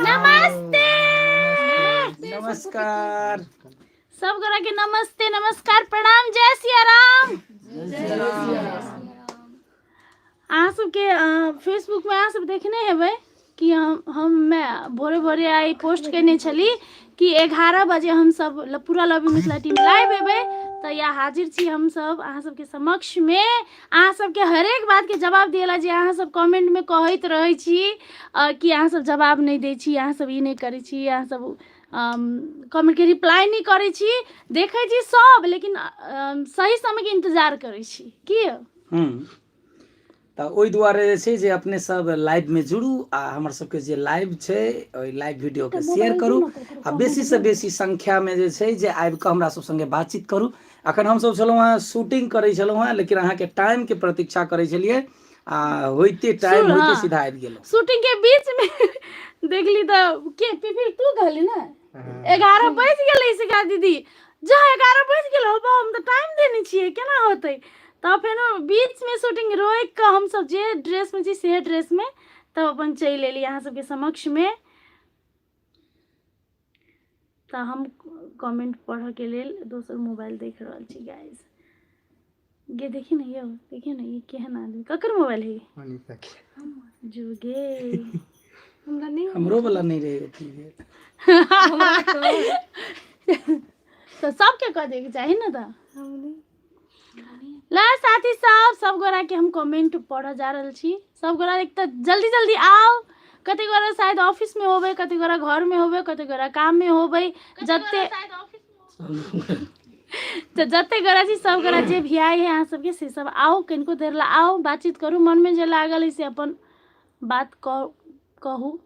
नमस्ते। नमस्कार। सब गोरा के नमस्ते, नमस्कार, प्रणाम, जय सिया राम। अहाँ सबके फेसबुक में अहाँ सब देखने हेबै कि हम भोरे भोरे आइ पोस्ट केने छली कि 11 बजे हम सब पूरा love you Mithila team live हेबै। तऽ या हाजिर छी हम सब अहाँ सबके समक्ष में, अहाँ सबके हरेक बात के जवाब दिएला जे अहाँ सब कमेंट में कहैत रहै छी कि अहाँ सब जवाब नहि दै छी, अहाँ सब ई नहि करै छी, अहाँ सब कमेंट के रिप्लाई नहि करै छी। देखै छी सब, लेकिन सही समय के इंतजार करै छी की। तऽ ओहि दुआरे जे छै जे अपने सब लाइव में जुड़ू आ हमर सबके जे लाइव छै ओहि लाइव वीडियो के शेयर करू आ बेसी से बेसी संख्या में जे छै जे आबि कऽ हमरा सब संगे बातचीत करू। अखन हमसब छलहुँ हेँ शूटिंग करै छलहुँ हेँ, लेकिन अहाँके टाइम के प्रतीक्षा करै छलियै आ होइते टाइम होइते सीधा आबि गेलहुँ। शूटिंग के बीच में देखली तऽ के पिपी तू कहली ना 11 बजि गेलै शिखा दीदी, जा 11 बजि गेल हो, हम तऽ टाइम देने छियै केना होतै। तऽ फेनो बीच में शूटिंग रोकि कऽ हमसब जे ड्रेस में छी से ड्रेस में तब अपन चलि एली अहाँ सबके समक्ष में। तऽ हम कमेंट पढ़ऽ के लेल दोसर मोबाइल देख रहल छी गाइस। गे देखी ने यौ, देखी ने ई केहन आदमी, ककर मोबाइल है? अनीता के। जुगे हमरा नहीं, हमरो वाला नहीं रहे अथी भेल। तऽ सबके कह दैके चाही ने। तऽ हम नहीं। ला साथी सब, सब गोरा के हम कमेंट पढ़ऽ जा रहल छी। सब गोरा एक तऽ जल्दी जल्दी आउ। कते गोरा शायद ऑफिस में होबै, कते गोरा घर में होबै, कते गोरा काम में होबै, जते तऽ जते गोरा छी सब गोरा जे भी आइ है अहाँ सबके से सब आउ, कनिको देर ला आउ, बातचीत करू, मन में जे लागल है से अपन बात कहू।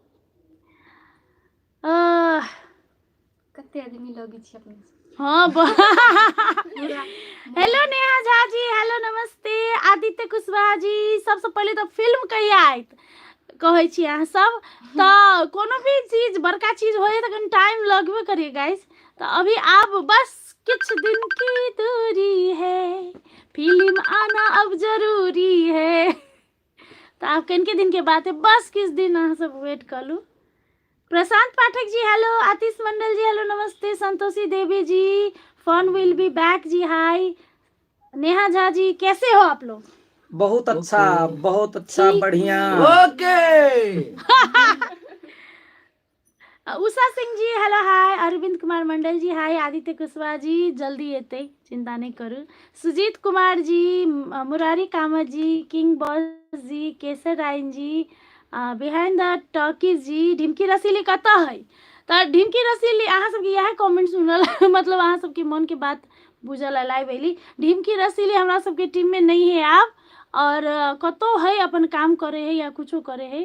कते आदमी लगै छी अपने सब? हाँ, हेलो नेहा झा जी, हेलो नमस्ते आदित्य कुशवाहा जी। सबसे पहिले तऽ फिल्म कहिया आयत कहै छी अहाँ सब? तऽ कोनो भी चीज बड़का चीज होय तऽ कनि टाइम लगबे करिए गाइस। तऽ अभी आब बस किछु दिन की दूरी है, फिल्म आना अब जरूरी है। तऽ आब कनिके दिन के बात है, बस किछु दिन अहाँ सब वेट कऽ लू। प्रशांत Pathak ji hello, Atish Mandal ji hello Namaste, Santoshi Devi ji fun will be back ji hi, Neha Jha ji कैसे हो आप लोग? बहुत अच्छा, बहुत अच्छा, ठीक। बढ़िया। Okay. Usha Singh ji hello hi, Arvind Kumar Mandal ji hi, Aditya Kushwaha ji जल्दी एतै चिंता नहीं करू, Sujit Kumar ji, Murari Kamat ji, king boss ji, Kesar Rayan ji, behind the talkies ji, ढिमकी रसीली कतऽ है? तऽ ढिमकी रसीली अहाँ सबके इएह कमेंट सुनल, मतलब अहाँ सबके मन के बात बुझल लाइव एली। ढिमकी रसीली हमरा सबके टीम में नहीं है आब, और कतौ है अपन काम करे है या कुछो करे है,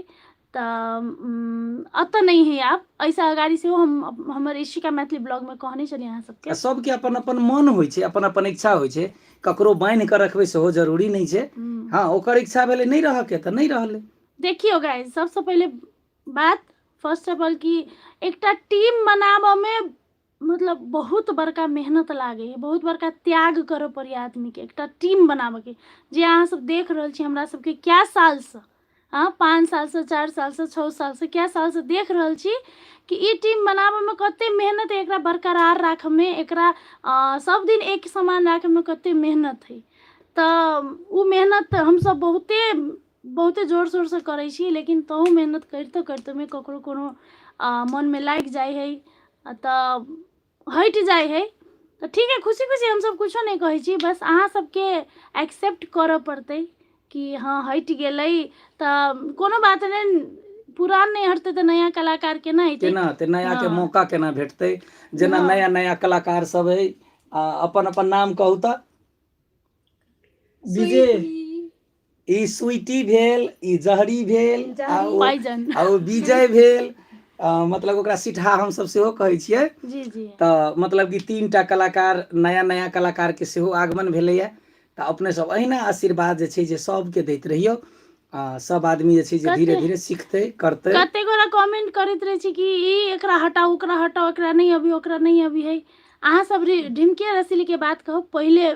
तऽ एतऽ नहि है आब। एहिसँ अगाडि सेहो हम हमर ऋषिका मैथिली ब्लॉगमे कहने छलियै अहाँ सबके। आ सबके अपन अपन मन होइ छै, अपन अपन इच्छा होइ छै, ककरो बान्हि कऽ रखबै सेहो जरूरी नहि छै। हँ, ओकर इच्छा भेलै नहि रहऽके तऽ नहि रहलै। देखियौ गाइस, सबसँ पहिले बात फर्स्ट ऑफ ऑल कि एकटा टीम बनाबऽमे मतलब बहुत बड़का मेहनत लागै है, बहुत बड़का त्याग करऽ पड़ैए आदमीके एकटा टीम बनाबऽके। जे अहाँ सब देख रहल छी हमरा सबके कए सालसँ, हँ 5 सालसँ, 4 सालसँ, 6 सालसँ, कए सालसँ देख रहल छी कि ई टीम बनाबऽमे कते मेहनत है, एकरा बरकरार राखऽमे, एकरा सब दिन एक समान राखऽमे कते मेहनत है। तऽ ओ मेहनत हमसब बहुते बहुते जोर शोरसँ करै छी, लेकिन तहु मेहनत करितो करितोमे ककरो कोनो मनमे लागि जाइ है तऽ हटि जाइ है। तऽ ठीक है, खुशी खुशी हमसब कुछो नहि कहै छी, बस अहाँ सबके एक्सेप्ट करऽ पड़तै कि हँ हटि गेलै तऽ कोनो बात नहि, पुरान नहि हटतै तऽ नया कलाकार केना एतै, केना हेतै, नया के मौका केना भेटतै। जेना नया नया कलाकार सब है, आ अपन अपन नाम कहू तऽ। विजय। ई स्वीटी भेल, ई जहरी भेल, आ ओ पाइजन, आ ओ विजय भेल, मतलब ओकरा सिठहा हमसब सेहो कहै छियै। जी जी। तऽ मतलब कि 3टा कलाकार, नया नया कलाकार के सेहो आगमन भेलैया। तऽ अपने सब अहिना आशीर्वाद जे छै जे सबके दैत रहियौ, आ सब आदमी जे छै जे धीरे धीरे सीखतै करतै। कते गोरा कमेंट करैत रहै छै कि ई एकरा हटाउ, ओकरा हटाउ, एकरा नहि अभी, ओकरा नहि अभी है। अहाँ सब ढिमके रसीली के बात कहू, पहिले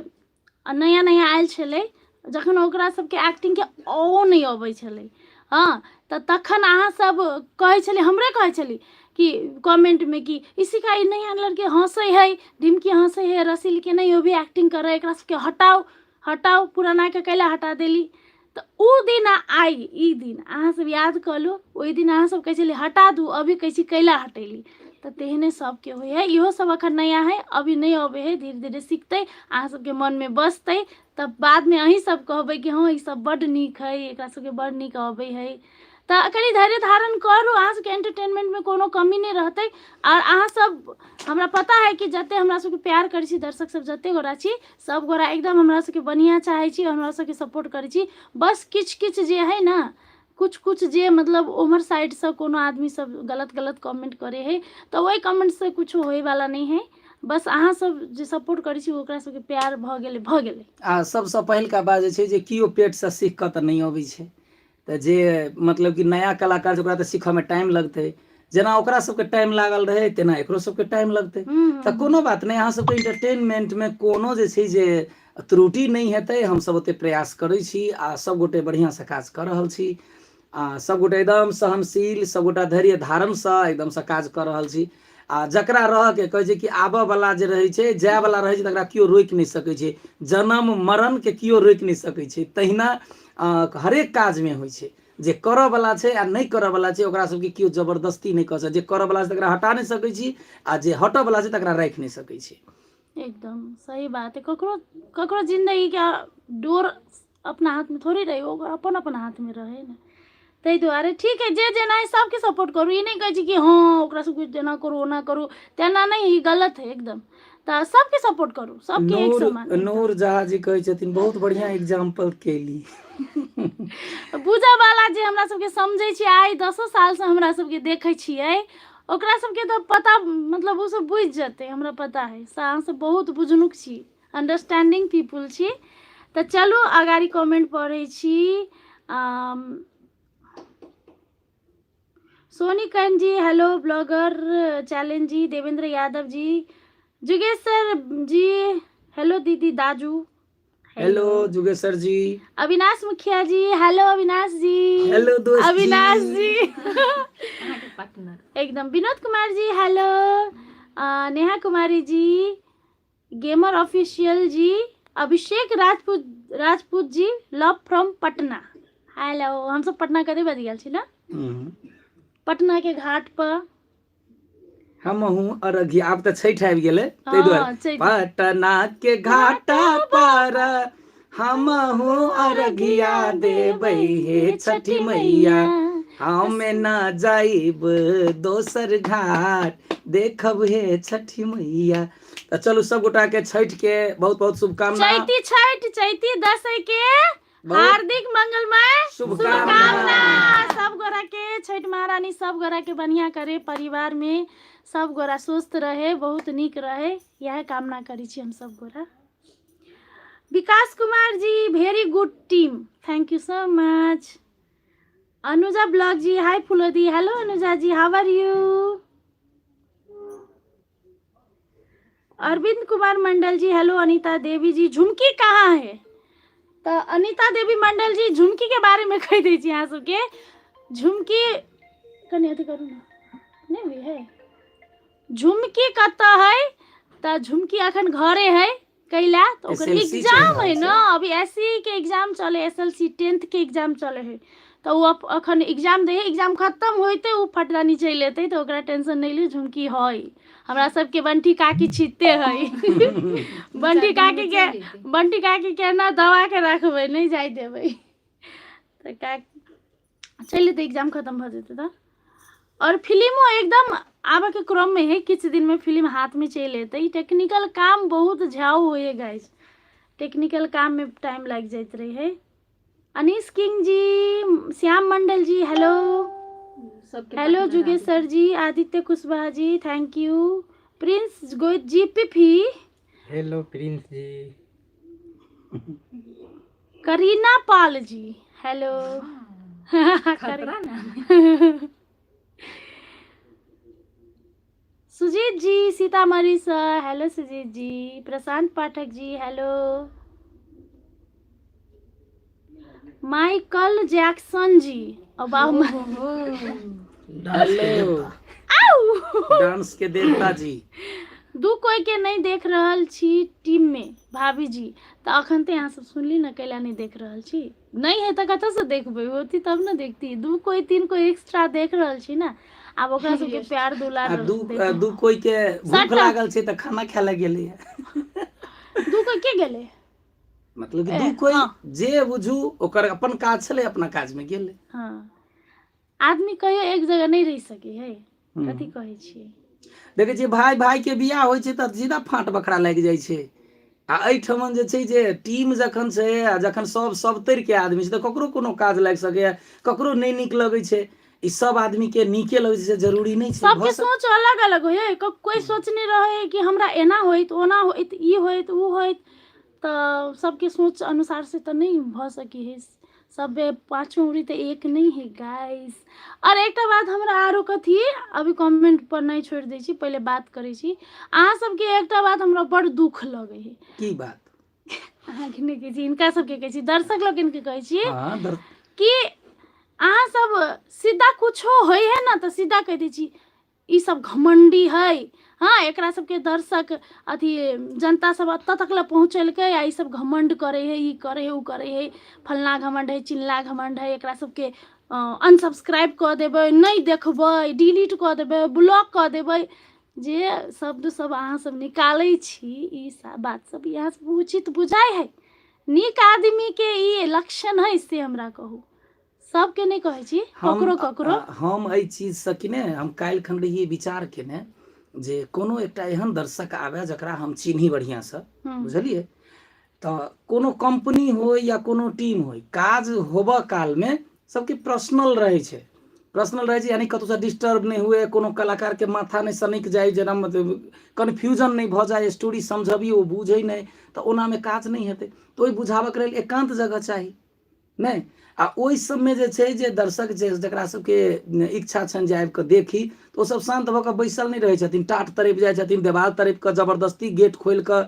नया नया आयल छलै जखन ओकरा सबके एक्टिंग के ओ नहि अबै छलै, हँ तऽ तखन अहाँसभ कहै छलियै, हमरे कहै छली कि कमेंटमे कि इसी का ई नया लड़की हँसै हइ, ढिमकी हँसै हइ, रसीलके नहि ओ भी एक्टिंग करै, एकरा सबके हटाउ हटाउ, पुरानाके कैला हटा देली। तऽ ओ दिन आ आइ ई दिन अहाँसभ याद कऽ लू, ओहि दिन अहाँसभ कहै छलियै हटा दू, अभी कहै छी कैला हटेली। तऽ तेहने सभके होइ हइ, इहो सब अखन नया हइ, अभी नहि अबै हइ, धीरे धीरे सिखतै, अहाँ सबके मनमे बसतै, तब बादमे अहीं सब कहबै कि हँ ई सब बड्ड नीक हइ, एकरा सबके बड्ड नीक अबै हइ। तऽ कनि धैर्य धारण करू, अहाँ सबके एंटरटेनमेंटमे कोनो कमी नहि रहतै। आओर अहाँ सब हमरा पता है कि जते हमरा सबके प्यार करै छी दर्शक सब, जते गोरा छी सब गोरा एकदम हमरा सबके बढ़िआँ चाहै छी, हमरा सबके सपोर्ट करै छी। बस किछु किछु जे हइ ने, कुछ कुछ जे मतलब उम्हर साइडसँ कोनो आदमी सब गलत गलत कमेंट करै हइ, तऽ ओहि कमेंटसँ कुछो होइवला नहि हइ। बस अहाँ सब जे सपोर्ट करै छी ओकरा सबके प्यार भऽ गेलै, भऽ गेलै। आ सबसँ पहिलका बात जे छै जे केओ पेटसँ सीख कऽ तऽ नहि अबै छै, तऽ जे मतलब कि नया कलाकार छै ओकरा तऽ सीखऽमे टाइम लगतै, जेना ओकरा सबके टाइम लागल रहै तेना एकरो सबके टाइम लगतै। तऽ कोनो बात नहि, अहाँ सबके एंटरटेनमेंटमे कोनो जे छै जे त्रुटि नहि हेतै, हमसब ओते प्रयास करै छी आ सबगोटे बढ़िआँसँ काज कऽ रहल छी आ सबगोटे एकदम सहनशील, सबगोटा धैर्य धारणसँ एकदमसँ काज कऽ रहल छी। आ जकरा रहऽके कहै छै कि आबऽवला जे रहै छै, जायवला रहै छै, तकरा केओ रोकि नहि सकै छै, जनम मरणके केओ रोकि नहि सकै छै। तहिना हरेक काजमे होइ छै, जे करऽवला छै आ नहि करऽवला छै ओकरा सबके केओ जबरदस्ती नहि कऽ सकै, जे करऽवला छै तकरा हटा नहि सकै छी आ जे हटऽवला छै तकरा राखि नहि सकै छी। एकदम सही बात है, ककरो ककरो जिन्दगीके डोर अपना हाथमे थोड़ी रहै, ओकर अपन अपन हाथमे रहै ने, ताहि दुआरे ठीक है जे जेना है सबके सपोर्ट करू। ई नहि कहै छी कि हँ ओकरा सबके जेना करू ओना करू, तेना नहि, ई गलत है एकदम। तऽ सबके सपोर्ट करू, सबके एक नूर समान एकदम। नूर झा जी कहै छथिन बहुत बढ़िआँ एग्जाम्पल केली। बुझऽवला जे हमरा सबके समझै छियै, आइ 10 सालसँ हमरा सबके देखै छियै, ओकरा सबके तऽ पता मतलब ओ सब बुझि जेतै, हमरा पता है अहाँ सब बहुत बुझनुक छी, अंडरस्टैंडिंग पीपुल छी। तऽ चलू अगाड़ी कमेंट पढ़ै छी। Soni Karan ji hello, blogger challenge ji, Devendra Yadav ji, Jugeshwar ji hello, दीदी दाजू हेलो, जुगेश्वर जी, अविनाश मुखिया जी हेलो, अविनाश जी हेलो दोस्त जी। अविनाश जी अहाँके पार्टनर एकदम, Vinod Kumar ji hello, Neha Kumari ji, gamer official ji, Abhishek Rajput Rajput ji, love from Patna hello. हमसब पटना कदे बज गेल छी ना, पटना के घाट पर हमहूँ अरघिया, आब तऽ छठि आबि गेलै ताहि हँ दुआरे छठि, पटना के घाटा पर हमहूँ अरघिया देबै हे छठि मैया, हम न जाइब दोसर घाट देखब हे छठि मैया। तऽ चलू सब गोटा के छठि के बहुत बहुत शुभकामना। चैती छठि चैती दसैं के बहुत हार्दिक मंगलमय शुभकामना। शुभकामना सब गोरा के। छठि महारानी सब गोरा के बढ़िया करे, परिवार में सब गोरा स्वस्थ रहे, बहुत नीक रहे, इएह कामना करै छी हम सब गोरा। Vikas Kumar ji very good team, thank you so much. Anuja blog ji hi Phulodi, hello Anuja ji, how are you. Arvind Kumar Mandal ji hello, Anita Devi ji Jhumki कहाँ है। तऽ अनिता देवी मंडल जी झुमकी के बारे में कहि दै छी अहाँ सबके, झुमकी कनि अथी करू ने, नहि होइ है झुमकी कतऽ है, तऽ झुमकी अखन घरे है, कैला तऽ ओकर SLC चलि एग्जाम रहल है छै। ने, अभी एस सी के एग्जाम चले, एस एल सी 10th के एग्जाम चले है, तऽ ओ अखन एग्जाम दै है, एग्जाम खत्म होइते ओ फटदानी चलि एतै, तऽ ओकरा टेंशन नहि लिअ, झुमकी है हमरा सबके बंटी काकी छिते है, बंटी 2-4 दिन काकी मे के चलि एतै। बंटी काकी के ना दबा के रखबै, नहि जाय देबै, तऽ का चलि एतै एग्जाम खत्म भऽ जेतै तऽ। और फिल्मो एकदम आबऽ के क्रम में है, किछु दिन में फिल्म हाथ में चलि एतै। टेक्निकल काम बहुत झाउ होइ है गाइस, टेक्निकल काम में टाइम लागि जाइत रहे है। अनीस किंग जी, श्याम मंडल जी हेलो, सबके hello partner Jugeshwar ji, Aditya Kushwaha ji thank you, Prince Goyat ji Pipi hello Prince ji, Kareena Pal ji hello, खतरा ना। सुजीत जी सीतामढ़ी से हेलो सुजीत जी, प्रशांत Pathak ji hello, Michael Jackson जी आ बाहु हेलो डांस के देवता जी। दू कोई के नहि देख रहल छी टीम में भाभी जी, तऽ अखन ते अहाँ सब सुनली ने कैला नहि देख रहल छी। नहि है तऽ कतऽसँ देखबै, होती तब ने देखती। दू कोई तीन कोई एक्स्ट्रा देख रहल छी ने, आब ओकरा सबके प्यार दुलार आ दू कोई के भूख लागल छै तऽ खाना खाय लए गेलैया। दू कोई के गेलै? मतलब कि दू कोई जे बुझू ओकर अपन काज छलै, अपना काज में गेलै। हाँ, आदमी कहियो एक जगह नहि रहि सकै है। कथी कहै छियै? देखै छियै भाय भाय के बियाह होइ छै तऽ सीधा फाँट बखरा लागि जाइ छै। आ एहिठमन जे छै जे टीम जखन छै आ जखन सब सब तरि के आदमी छै तऽ ककरो कोनो काज लागि सकैया, ककरो नहि नीक लगै छै। ई सब आदमी के नीके लगै छै से जरूरी नहि छै। सबके सोच अलग अलग होइए। कोई सोचने रहे कि हमरा एना होइत ओना होइत ई होइत ओ होइत, तऽ सबके सोच अनुसार से तऽ नहि भऽ सकै है। सब पाँचो उंगली तऽ एक नहि है गाइस। और एकटा बात हमरा आरो कथी अभी कमेंट पर नहि छोड़ि दै छी, पहिले बात करै छी अहाँ सबके। एकटा बात हमरा बड़ दुख लगै है। की बात? अहाँके नहि कहै छी, हिनका सबके कहै छी, दर्शक लोकनिके कहै छी कि अहाँ सब सीधा कुछो होइ है ने तऽ सीधा कहि दै छी ई सब घमण्डी है। हाँ, एकरा सबके दर्शक अथी जनता सब एतऽ तक लए पहुँचेलकै आ ई सब घमण्ड करै है, ई करै है, ओ करै है, फल्लाँ घमण्ड है, चिल्लाँ घमण्ड है, एकरा सबके अनसब्सक्राइब कऽ देबै, नहि देखबै, डिलीट कऽ देबै, ब्लॉक कऽ देबै। जे शब्द सब अहाँ सब निकालै छी, ई बात सब यहाँ सब उचित बुझाइ है? नीक आदमीके ई लक्षण है से हमरा कहू। सबके नहि कहै छी, ककरो ककरो। हम एहि चीजसँ कि ने हम काल्हि खन रहियै विचार केने जे कोनो एकटा एहन दर्शक आबय जकरा हम चिन्ही बढ़िआँसँ, बुझलियै? तऽ कोनो कम्पनी होइ या कोनो टीम होइ, काज होबऽ कालमे सबके पर्सनल रहै छै, पर्सनल रहै छै, यानी कतहुसँ डिस्टर्ब नहि हुए, कोनो कलाकारके माथा नहि सनकि जाय, जेना मतलब कन्फ्यूजन नहि भऽ जाय, स्टोरी समझबियौ ओ बुझै नहि तऽ ओनामे काज नहि हेतै। तऽ ओहि बुझाबऽके लेल एकान्त जगह चाही नहि। आ ओहि सबमे जे छै जे दर्शक जे जकरा सबके इच्छा छनि जे आबि कऽ देखी, तऽ ओसब शान्त भऽ कऽ बैसल नहि रहै छथिन, टाट तड़पि जाइ छथिन, देवाल तड़पि कऽ जबरदस्ती गेट खोलि कऽ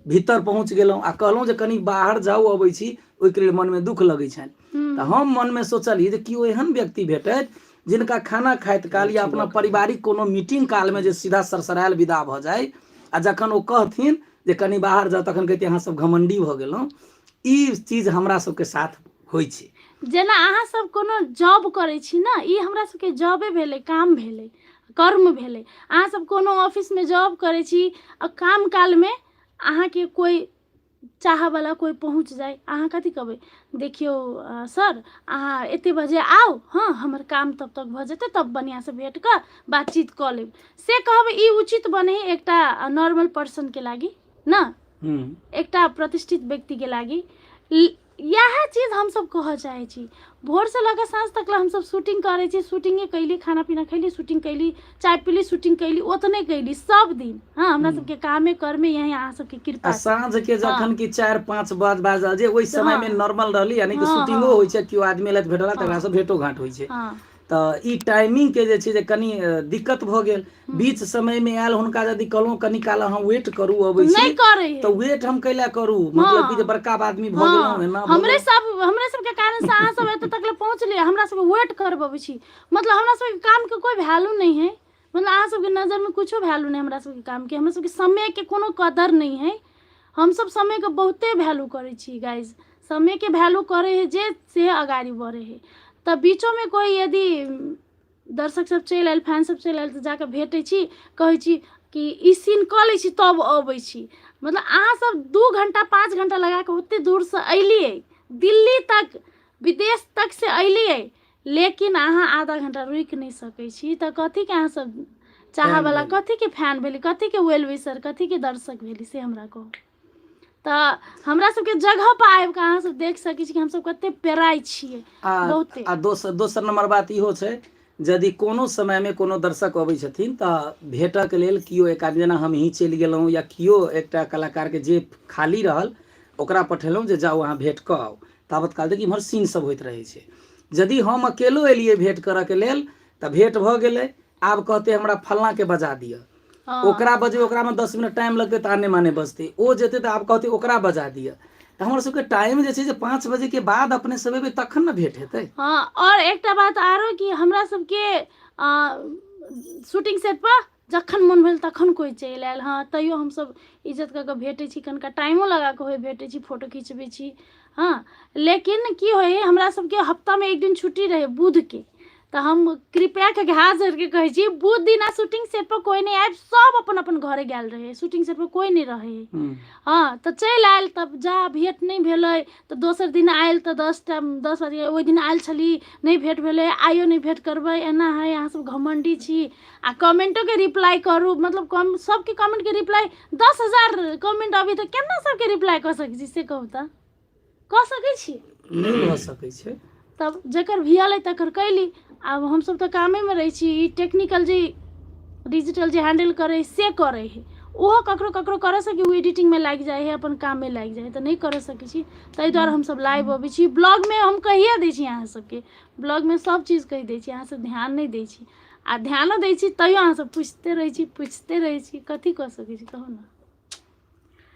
भीतर पहुँच गेलहुँ आ कहलहुँ जे कनि बाहर जाउ अबै छी, ओहिके लेल मनमे दुःख लगै छनि। तऽ हम मनमे सोचलियै जे केओ एहन व्यक्ति भेटथि जिनका खाना खाइत काल या अपना पारिवारिक कोनो मीटिंग कालमे जे सीधा सरसरायल विदा भऽ जाय, आ जखन ओ कहथिन जे कनि बाहर जाउ तखन कहितियै अहाँ सब घमण्डी भऽ गेलहुँ। ई चीज हमरा सबके साथ होइ छै। जेना अहाँ सब कोनो जॉब करै छी ने, ई हमरा सबके जॉबे भेलै, काम भेलै, कर्म भेलै। अहाँ सब कोनो ऑफिसमे जॉब करै छी आ काम कालमे अहाँके कोइ चाहऽवला कोइ पहुँच जाय, अहाँ कथी कहबै? देखियौ सर, अहाँ एते बजे आउ, हँ हमर काम तब तक भऽ जेतै, तब बढ़िआँसँ भेट कऽ बातचीत कऽ लेब, से कहबै? ई उचित बनै है एकटा नॉर्मल पर्सनके लागि ने, एकटा प्रतिष्ठित व्यक्तिके लागि? इएह चीज हमसब कहऽ चाहै छी। भोरसँ लऽ कऽ साँझ तक लए हमसब शूटिंग करै छी, शूटिंगे कैली, खाना पीना खैली, शूटिंग कैली, चाय पीली, शूटिंग कैली, ओतने कैली सब दिन। हाँ, हमरा सबके कामे कर्मे यही अहाँ सबके कृपा आ साँझ के जखन कि 4-5 बज बाजल जे ओहि समय में नॉर्मल रहली, यानी कि शूटिंगो होइ छै, केओ आदमी एलथि भेटला तकरा से भेटो घाट होइ छै, तऽ ई टाइमिंग के जे छै जे कनि दिक्कत भऽ गेल। बीच समय में आयल हुनका यदि कहलहुँ कनि काल अहाँ वेट करू अबै छी, नहि करै है। तऽ वेट हम कैला करू? मतलब कि जे बड़का आदमी भऽ गेलहुँ एना भऽ हमरे सब, हमरे सबके कारण से अहाँ सब एतऽ तक ले पहुँचलियै, हमरा सबके वेट करबबै छी। मतलब हमरा सबके काम के कोई वैल्यू नहीं है, मतलब अहाँ सबके नजर में कुछो वैल्यू नहीं हमरा सबके काम के, हमरा सबके समय के कोनो कदर नहीं है। हम सब समय के बहुते वैल्यू करै छी गाइज। समय के वैल्यू करै है जे से अगाड़ी बढ़े है। तऽ बीचो में कोई यदि दर्शक सब चलि आयल, फैन सब चलि आयल, तऽ जाकऽ भेटै छी, कहै छी कि ई सीन कऽ लै छी तब अबै छी। मतलब अहाँ सब 2 घंटा 5 घंटा लगा कऽ ओते दूरसँ अयलियै, दिल्ली तक, विदेश तक से अयलियै, लेकिन अहाँ आधा घंटा रुकि नहि सकै छी, तऽ कथीके अहाँ सब चाहऽवला, कथीके फैन भेली, कथीके वेल विशर, कथीके दर्शक भेली, से हमरा कहू। तऽ हमरा सबके जगह पर आबि कऽ अहाँ सब देख सकै छी कि हमसब कते पेराइ छियै बहुते। आ दोसर नंबर बात इहो छै, यदि कोनो समयमे कोनो दर्शक अबै छथिन तऽ भेटऽके लेल केओ एक आदमी, जेना हमही चलि गेलहुँ या केओ एकटा कलाकारके जे खाली रहल ओकरा पठेलहुँ जे जाउ अहाँ भेँट कऽ आउ, ताबत काल देखी इम्हर सीन सब होइत रहै छै। यदि हम अकेलो एलियै भेँट करऽके लेल तऽ भेँट भऽ गेलै, आब कहतै हमरा फल्लाँके बजा दिअ, ओकरा बजेबै, ओकरामे 10 मिनट टाइम लगतै तऽ आने माने बजतै, ओ जेतै तऽ आब कहतै ओकरा बजा दिअ। तऽ हमर सबके टाइम जे छै जे 5 बजे के बाद अपने सब एबै तखन ने भेंट हेतै। हँ, आओर एकटा बात आरो कि हमरा सबके शूटिंग सेट पर जखन मोन भेल तखन कोइ चलि आयल। हँ, तैयो हमसब इज्जत कऽ कऽ भेटै छी, कनिका टाइमो लगा कऽ होइ भेटै छी, फोटो खिचबै छी। हँ, लेकिन की होइ हइ, हमरा सबके हफ्तामे एक दिन छुट्टी रहै बुधके, तऽ हम कृपया कऽ के हाथ जोड़ि कऽ कहै छी, बुध दिना शूटिंग सेट पर कोइ नहि आबि, सब अपन अपन घरे गेल रहै, शूटिंग सेट पर कोइ नहि रहै। हँ, तऽ चलि आयल, तब जा भेँट नहि भेलै तऽ दोसर दिन आयल तऽ 10 बजे ओहि दिन आयल छली, नहि भेँट भेलै, आइयो नहि भेँट करबै, एना हइ, अहाँ सब घमण्डी छी। आ कमेंटोके रिप्लाई करू, मतलब कम सबके कमेंटके रिप्लाई 10,000 कमेंट अबै तऽ केना सबके रिप्लाई कऽ सकै छी, से कहू तऽ कऽ सकै छी? नहि भऽ सकै छै। तब जकर भियल अइ तकर कैली। आब हमसब तऽ कामेमे रहै छी, ई टेक्निकल जे डिजिटल जे हैंडल करै से करै हइ, ओहो ककरो ककरो करऽ सकी, ओ एडिटिंगमे लागि जाइ हइ, अपन काममे लागि जाइ हइ, तऽ नहि करऽ सकै छी। ताहि दुआरे हमसब लाइव अबै छी। ब्लॉगमे हम कहिए दै छी अहाँ सबके, ब्लॉगमे सब चीज कहि दै छी, अहाँ सब ध्यान नहि दै छी, आ ध्यानो दै छी तैयो अहाँ सब पुछिते रहै छी, पुछिते रहै छी, कथी कऽ सकै छी कहू ने।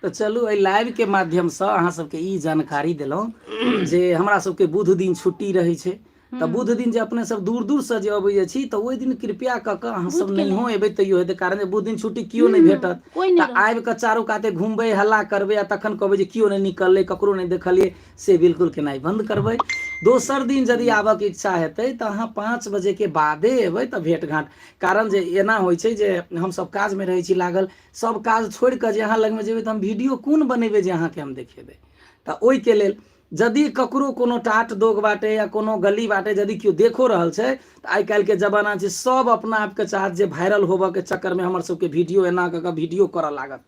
तऽ चलू, एहि लाइवके माध्यमसँ अहाँ सबके ई जानकारी देलहुँ जे हमरा सबके बुध दिन छुट्टी रहै छै, तऽ बुध दिन जे अपने सब दूर दूरसँ जे अबै जे छी, तऽ ओहि दिन कृपया कऽ कऽ अहाँ सब नहियो एबै तैयो हेतै, कारण जे बुध दिन छुट्टी केओ नहि भेटत। तऽ आबि कऽ चारू काते घुमबै, हल्ला करबै, आ तखन कहबै जे केओ नहि निकललै, ककरो नहि देखलियै, से बिल्कुल केनाइ बन्द करबै। दोसर दिन यदि आबऽके इच्छा हेतै तऽ अहाँ 5 बजेके बादे एबै तऽ भेँट घाँट, कारण जे एना होइ छै जे हमसब काजमे रहै छी लागल, सब काज छोड़ि कऽ जे अहाँ लगमे जेबै तऽ हम वीडियो कोन बनेबै जे अहाँके हम देखेबै। तऽ ओहिके लेल यदि ककरो कोनो टाट दोग बाटे या कोनो गली बाटे यदि केओ देखो रहल छै, तऽ आइ काल्हिके जमाना छै, सब अपना आपके चाहत जे वायरल होबऽके चक्करमे हमर सबके वीडियो एना कऽ कऽ वीडियो करऽ लागत,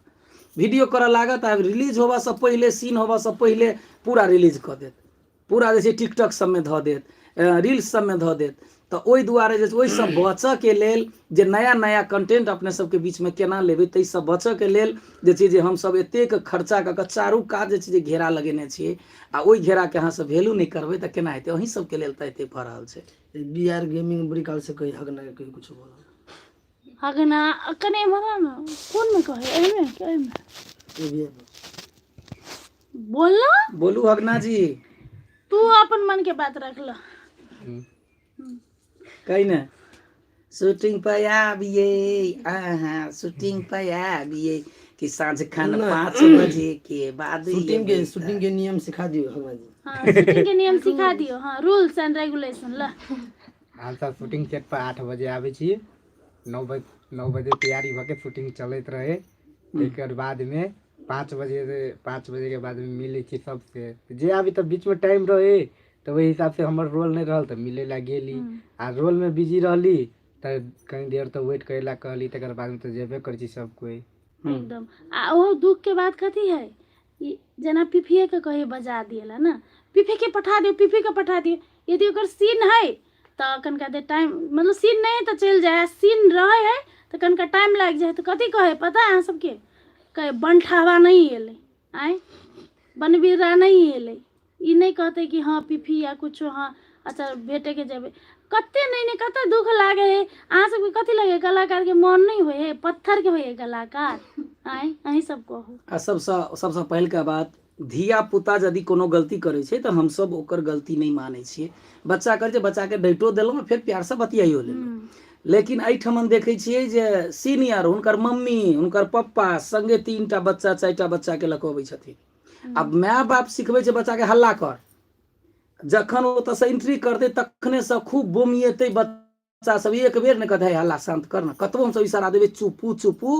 वीडियो करऽ लागत, आ रिलीज होबऽसँ पहिले, सीन होबऽसँ पहिले पूरा रिलीज कऽ देत, पूरा जे छै टिकटॉक सबमे धऽ देत, रील्स सबमे धऽ देत। तऽ ओहि दुआरे जे ओहिसँ बचऽके लेल जे नया नया कंटेंट अपने सबके बीचमे केना लेबै, ताहिसँ बचऽके लेल जे छै जे हमसब एतेक खर्चा कऽ कऽ चारू कात जे छै जे घेरा लगेने छियै, आ ओहि घेराके अहाँ सब वैल्यू नहि करबै तऽ केना हेतै? अहीं सबके लेल तऽ एते भऽ रहल छै। बी आर गेमिंग बड़ी काल से कही हगना के कही कुछो बोला। हगना कने एम्हर आ ने, कोनमे कहै, एहिमे कि एहिमे? ए भी बोल ना। बोलू हगना जी। तू अपन मन के बात रख ल। कही ने, शूटिंग पर आबिए अहाँ, शूटिंग पर आबिए कि साँझ खान 5 बजे के बाद। शूटिंग के शूटिंग के नियम सिखा दियो हगना जी। हाँ, शूटिंग के नियम सिखा दियो। हाँ, रूल्स एंड रेगुलेशन ल। हमसब शूटिंग सेट पर 8 बजे आबै छी, 9 बजे तैयारी भऽ के शूटिंग चलैत रहै, ताहिके बादमे 5 बजे, 5 बजेके बादमे मिलै छी सबसे जे आबी। तऽ बीचमे टाइम रहै तऽ ओहि हिसाबसँ हमर रोल नहि रहल तऽ मिलै लए गेली, आ रोलमे बिजी रहली तऽ कनि देर तऽ वेट करै लए कहली, तकर बादमे तऽ जेबे करै छी सब कोइ। एकदम। आ ओहो दुख के बात कथी है, ई जेना पीपीए के कही बजा दिएला ने, पीपी के पठा दियौ, पीपी के पठा दियौ, यदि ओकर सीन है तऽ कनिका देर टाइम, मतलब सीन नहि है तऽ चलि जाइ है, सीन रहै है तऽ कनिका टाइम लागि जाइ है, तऽ कथी कहै पता है अहाँ सबके? कहै बनठावा नहि एलै, आँय बनबीरा नहि एलै। ई नहि कहतै कि हँ पीपी या कुछो। हँ, अच्छा, भेटेके जेबै कते नहि नहि कते दुख लागै है। अहाँ सबके कथी लगै, कलाकारके मन नहि होइ है? पत्थरके होइ है कलाकार? आँय, अहीं सब कहू। आ सबसँ सबसँ पहिलका बात, धिया पुता यदि कोनो गलती करै छै तऽ हमसब ओकर गलती नहि मानै छियै। बच्चा करै छै, बच्चाके डाँटिओ देलहुँ, फेर प्यारसँ बतियाइयो लेलहुँ। लेकिन एहिठमन देखै छियै जे सीनियर, हुनकर मम्मी, हुनकर पप्पा संगे 3टा बच्चा, 4टा बच्चाके लऽ कऽ अबै छथिन। आब माय बाप सिखबै छै बच्चाके हल्ला कर, जखन ओतऽसँ एंट्री करतै तखनेसँ खूब बोमिएतै बच्चा सब, एक बेर नहि कहतै हल्ला शान्त कर ने, कतबो हमसब इशारा देबै चुपू चुपू,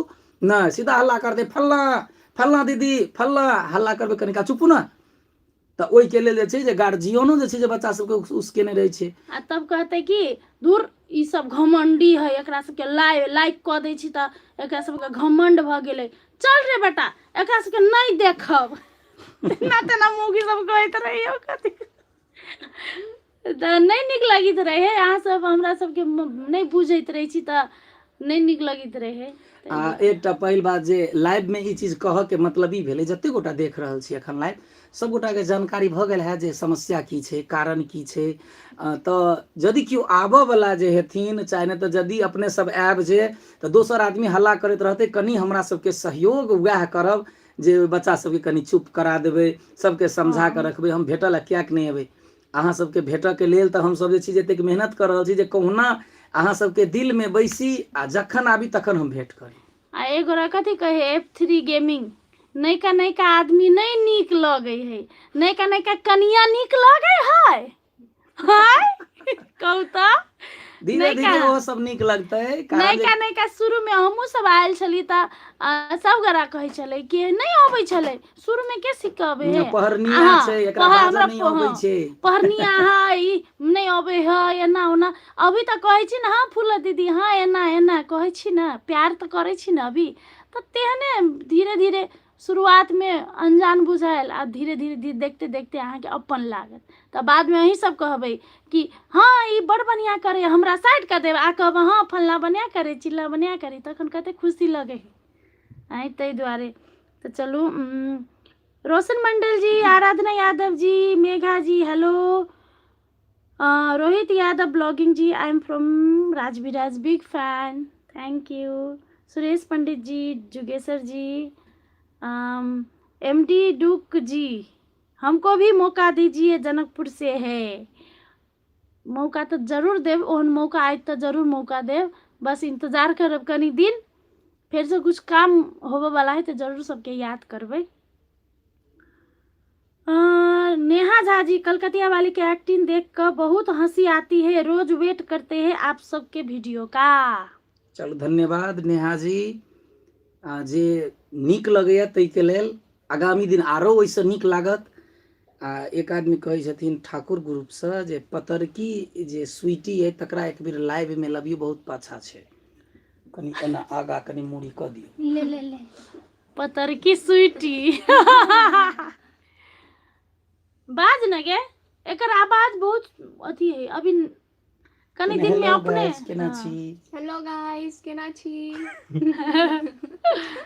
नहि, सीधा हल्ला करतै, फल्लाँ फल्लाँ दीदी फल्लाँ, हल्ला करबै कनिका चुपू ने। तऽ ओहिके लेल जे छै जे गार्जियनो जे छै जे बच्चा सबके उसकेने रहै छै। आ तब कहतै कि दूर ई सब घमण्डी है, एकरा सबके लाइक कऽ दै छी तऽ एकरा सबके घमण्ड भऽ गेलै, चल रे बेटा एकरा सबके नहि देखब, तेना तेना मौगी सब कहैत रहैया। कथी तऽ नहि नीक लगैत रहै, अहाँ सब हमरा सबके नहि बुझैत रहै छी तऽ नहि नीक लगैत रहै। आ एकटा पहिल बात जे लाइवमे ई चीज कहऽके मतलब ई भेलै, जते गोटा देख रहल छी एखन लाइव, सब गोटाके जानकारी भऽ गेल है जे समस्या की छै, कारण की छै। तऽ यदि केओ आबऽ वला जे हेथिन चाहे नहि, तऽ यदि अपने सब आयब जे तऽ दोसर आदमी हल्ला करैत रहतै, कनि हमरा सबके सहयोग वएह करब जे ओहि बच्चा सबके कनि चुप करा देबै सबके समझा कऽ रखबै हम भेटऽ लए किएक नहि एबै अहाँ सबके भेटऽके लेल तऽ हमसब जे छै जे एतेक मेहनत कऽ रहल छी जे कहुना अहाँ सबके दिलमे बैसी आ जखन आबी तखन हम भेँट करी आ एगोरा कथी कहै एफ थ्री गेमिंग नैका नैका आदमी नहि नीक लगै है नैका नैका कनिया नीक लगै है हाय कहू तऽ धीरे नैका धीरे ओहो सब नीक लगतै कारण जे नैका नैका शुरूमे हमहूँ सब आयल छली तऽ सब गोरा कहै छलै कि नहि अबै छलै शुरूमे के सिखबै है पहरनिया हँ छै एकरा पह बाजऽ हमरा नहि अबै हँ छै पहरनिया है ई नहि अबै है एना ओना अभी तऽ कहै छी ने हँ फूला दीदी हँ एना एना कहै छी ने प्यार तऽ करै छी ने अभी तऽ तेहने धीरे धीरे शुरुआतमे अनजान बुझायल आ धीरे धीरे धीरे देखते देखते अहाँके अपन लागत तऽ बादमे अहीं सब कहबै कि हँ ई बड़ बढ़िआँ करै हमरा साइड कऽ देब आ कहबै हँ फल्लाँ बढ़िआँ करै चिल्लाँ बढ़िआँ करै तखन कतेक खुशी लगै हइ आँय ताहि दुआरे तऽ चलू रोशन मंडल जी आराधना यादव जी मेघा जी hello Rohit Yadav blogging ji I am from Rajbiraj big fan thank you Suresh Pandit ji Jugeshar ji M D Duke जी हमको भी मौका दीजिए जनकपुर से है मौका तऽ जरूर देब ओहन मौका आयत तऽ जरूर मौका देब बस इंतजार करब कनी दिन फेरसँ कुछ काम होबऽवला है तऽ जरूर सबके याद करबै नेहा झा जी कलकतिया वाली के एक्टिंग देख कर बहुत हंसी आती है रोज वेट करते हैं आप सबके वीडियो का चलू धन्यवाद नेहा जी जे नीक लगैया ताहिके लेल आगामी दिन आरो ओहिसँ नीक लागत आ एक आदमी कहै छथिन ठाकुर ग्रुपसँ जे पतरकी जे स्वीटी अइ तकरा एक बेर लाइवमे लबियौ बहुत पाछा छै कनि एना आगा कनि मूड़ी कऽ दियौ ले ले ले पतरकी स्वीटी बाज न गे एकर आवाज बहुत अथी है अभी कनी दिन में हेलो अपने गाइस केना हाँ छी हेलो गाइस केना छी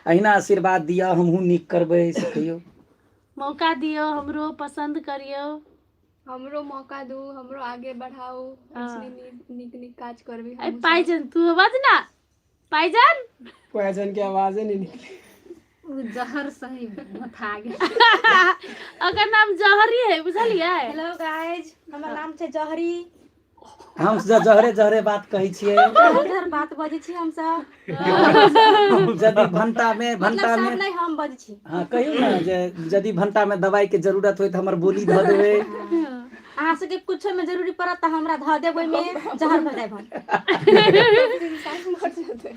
अहिना आशीर्वाद दिअ हमहूँ नीक करबै से कहियौ मौका दियौ हमरो पसन्द करियौ हमरो मौका दू हमरो आगे बढ़ाउ हाँ ऐसने नीक नीक नीक काज करबै अरे हमहूँ सब पाइजन तू बाज ना पाइजन पॉइजन के आवाजे नहीं निकली ओ जहर सही मथा गेल अगर नाम जहरी है बुझलियै हेलो गाइज हमर नाम छै जहरी हम जहरे जहरे बात कहै छियै जहर जहर बात बजै छी हमसब यदि भंटा में मतलब भंटा सब में नहि हम बजै छी हाँ कहियौ ने जे यदि भंटा में दवाई के जरूरत होय तऽ हमर बोली धऽ देबै अहाँ सबके कुछो में जरूरी पड़त तऽ हमरा धऽ देब ओहिमे जहर भऽ जायब हम इंसान मर जेतै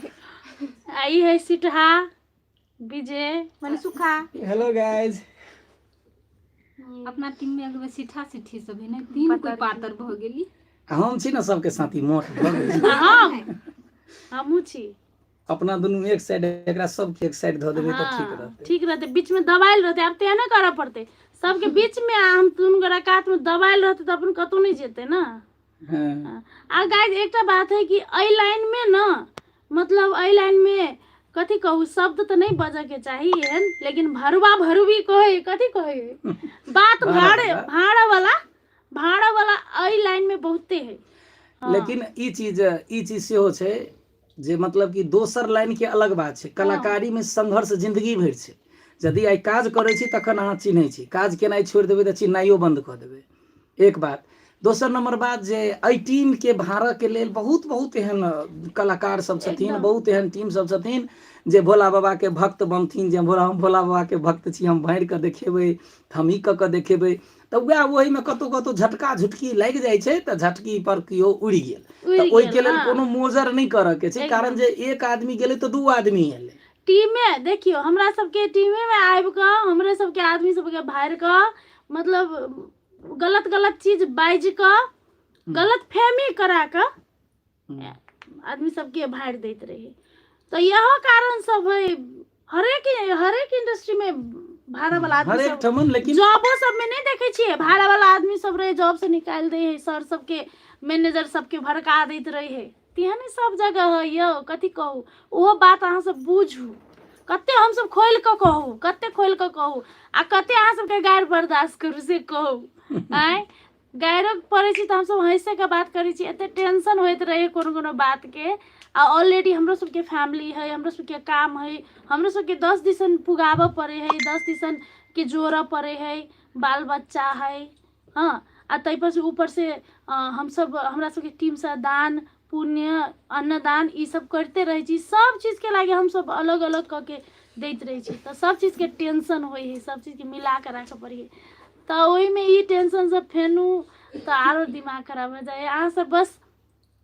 आ ई है सिटहा विजय मने सुखा हेलो गाइज अपना टीम में अगबे सीठा सीठी सब है ने तीन कोई पातर भऽ गेली आ हम छी ने सबके साथी मोट भऽ गेल छी। आ हम हमहूँ छी अपना दुनू एक साइड एकरा सबके एक साइड धऽ देबै तऽ ठीक हाँ रहतै ठीक रहतै बीच में दबाइल रहतै आब तेहने करऽ पड़तै सबके बीच में आ हम दुनू गोरा कात में दबाइल रहतै तऽ अपन कतहु नहि जेतै ने हाँ आ गाइज एकटा बात है कि एहि लाइन में न मतलब एहि लाइन में कथी कहू शब्द तऽ नहि बजऽ के चाही एहन लेकिन भरुआ भरुबी कहै कथी कहै बात भाड़ा भाड़े वाला भाड़ा वाला भाड़ा वाला एहि लाइन में बहुते है हाँ लेकिन ई चीज सेहो छै जे मतलब कि दोसर लाइन के अलग बात छै हाँ कलाकारी में संघर्ष जिंदगी भरि छै यदि आइ काज करै छी तखन अहाँ चिन्है छी काज केनाइ छोड़ि देबै तऽ चिन्हनाइयो बन्द कऽ देबै एक बात दोसर नंबर बात जे एहि टीमके भाड़ऽके लेल बहुत बहुत एहन कलाकार सब छथिन एकदम बहुत एहन टीम सब छथिन जे भोला बाबाके भक्त बनथिन जे भोला हम भोला बाबाके भक्त छी हम भरि कऽ देखेबै तऽ हम ई कऽ कऽ देखेबै तऽ वएह ओहिमे कतहु कतहु झटका झुटकी लागि जाइ छै तऽ झटकी पर केओ उड़ि गेल तऽ उड़ि ओहिके गेल लेल हँ कोनो मोजर नहि करऽके छै कारण एकदम जे एक आदमी गेलै तऽ दू आदमी एलै टीमे देखियौ हमरा सबके टीमेमे आबि कऽ हमरे सबके आदमी सबके भारि कऽ मतलब गलत गलत चीज बाजि कऽ गलत फहमी करा कऽ आदमी सबके भारि दैत रहै तऽ इहो कारण सब है हरेक हरेक इंडस्ट्री में भाड़ा वाला आदमी हरेक सब ठमन लेकिन जॉबो सब में नहीं देखे छियै भाड़ा वाला आदमी सब रहे जॉब से निकालि दै है सर सबके मैनेजर सबके भड़का दैत रहे है तेहने सब जगह है यौ कथी कहू ओहो बात अहाँ सब बुझू कते हमसब खोलि कऽ कहू कते खोलि कऽ कहू आ कते अहाँ सबके गारि बर्दाश्त करू से कहू आँय गाइरो पड़ै छी तऽ हमसभ हँसिए कऽ बात करै छी। एते टेंशन होइत रहै कोनो कोनो बातके। आ ऑलरेडी हमरो सबके फैमिली है, हमरो सबके काम है, हमरो सबके 10 दिसन पुगाबऽ पड़ै है, 10 दिसन के जोड़ऽ पड़ै है, बाल बच्चा है। हँ, आ ताहिपर से ऊपर से हमसब हमरा सबके टीमसँ दान पुण्य अन्नदान ई सब करिते रहै छी। सब चीजके लागि हमसब अलग अलग कऽ के दैत रहै छी, तऽ सब चीजके टेंशन होइ है, सब चीजके मिला कऽ राखऽ पड़ै है। तऽ ओहिमे ई टेंशन सब फेनू तऽ आरो दिमाग खराब भऽ जाइ है। अहाँ सब बस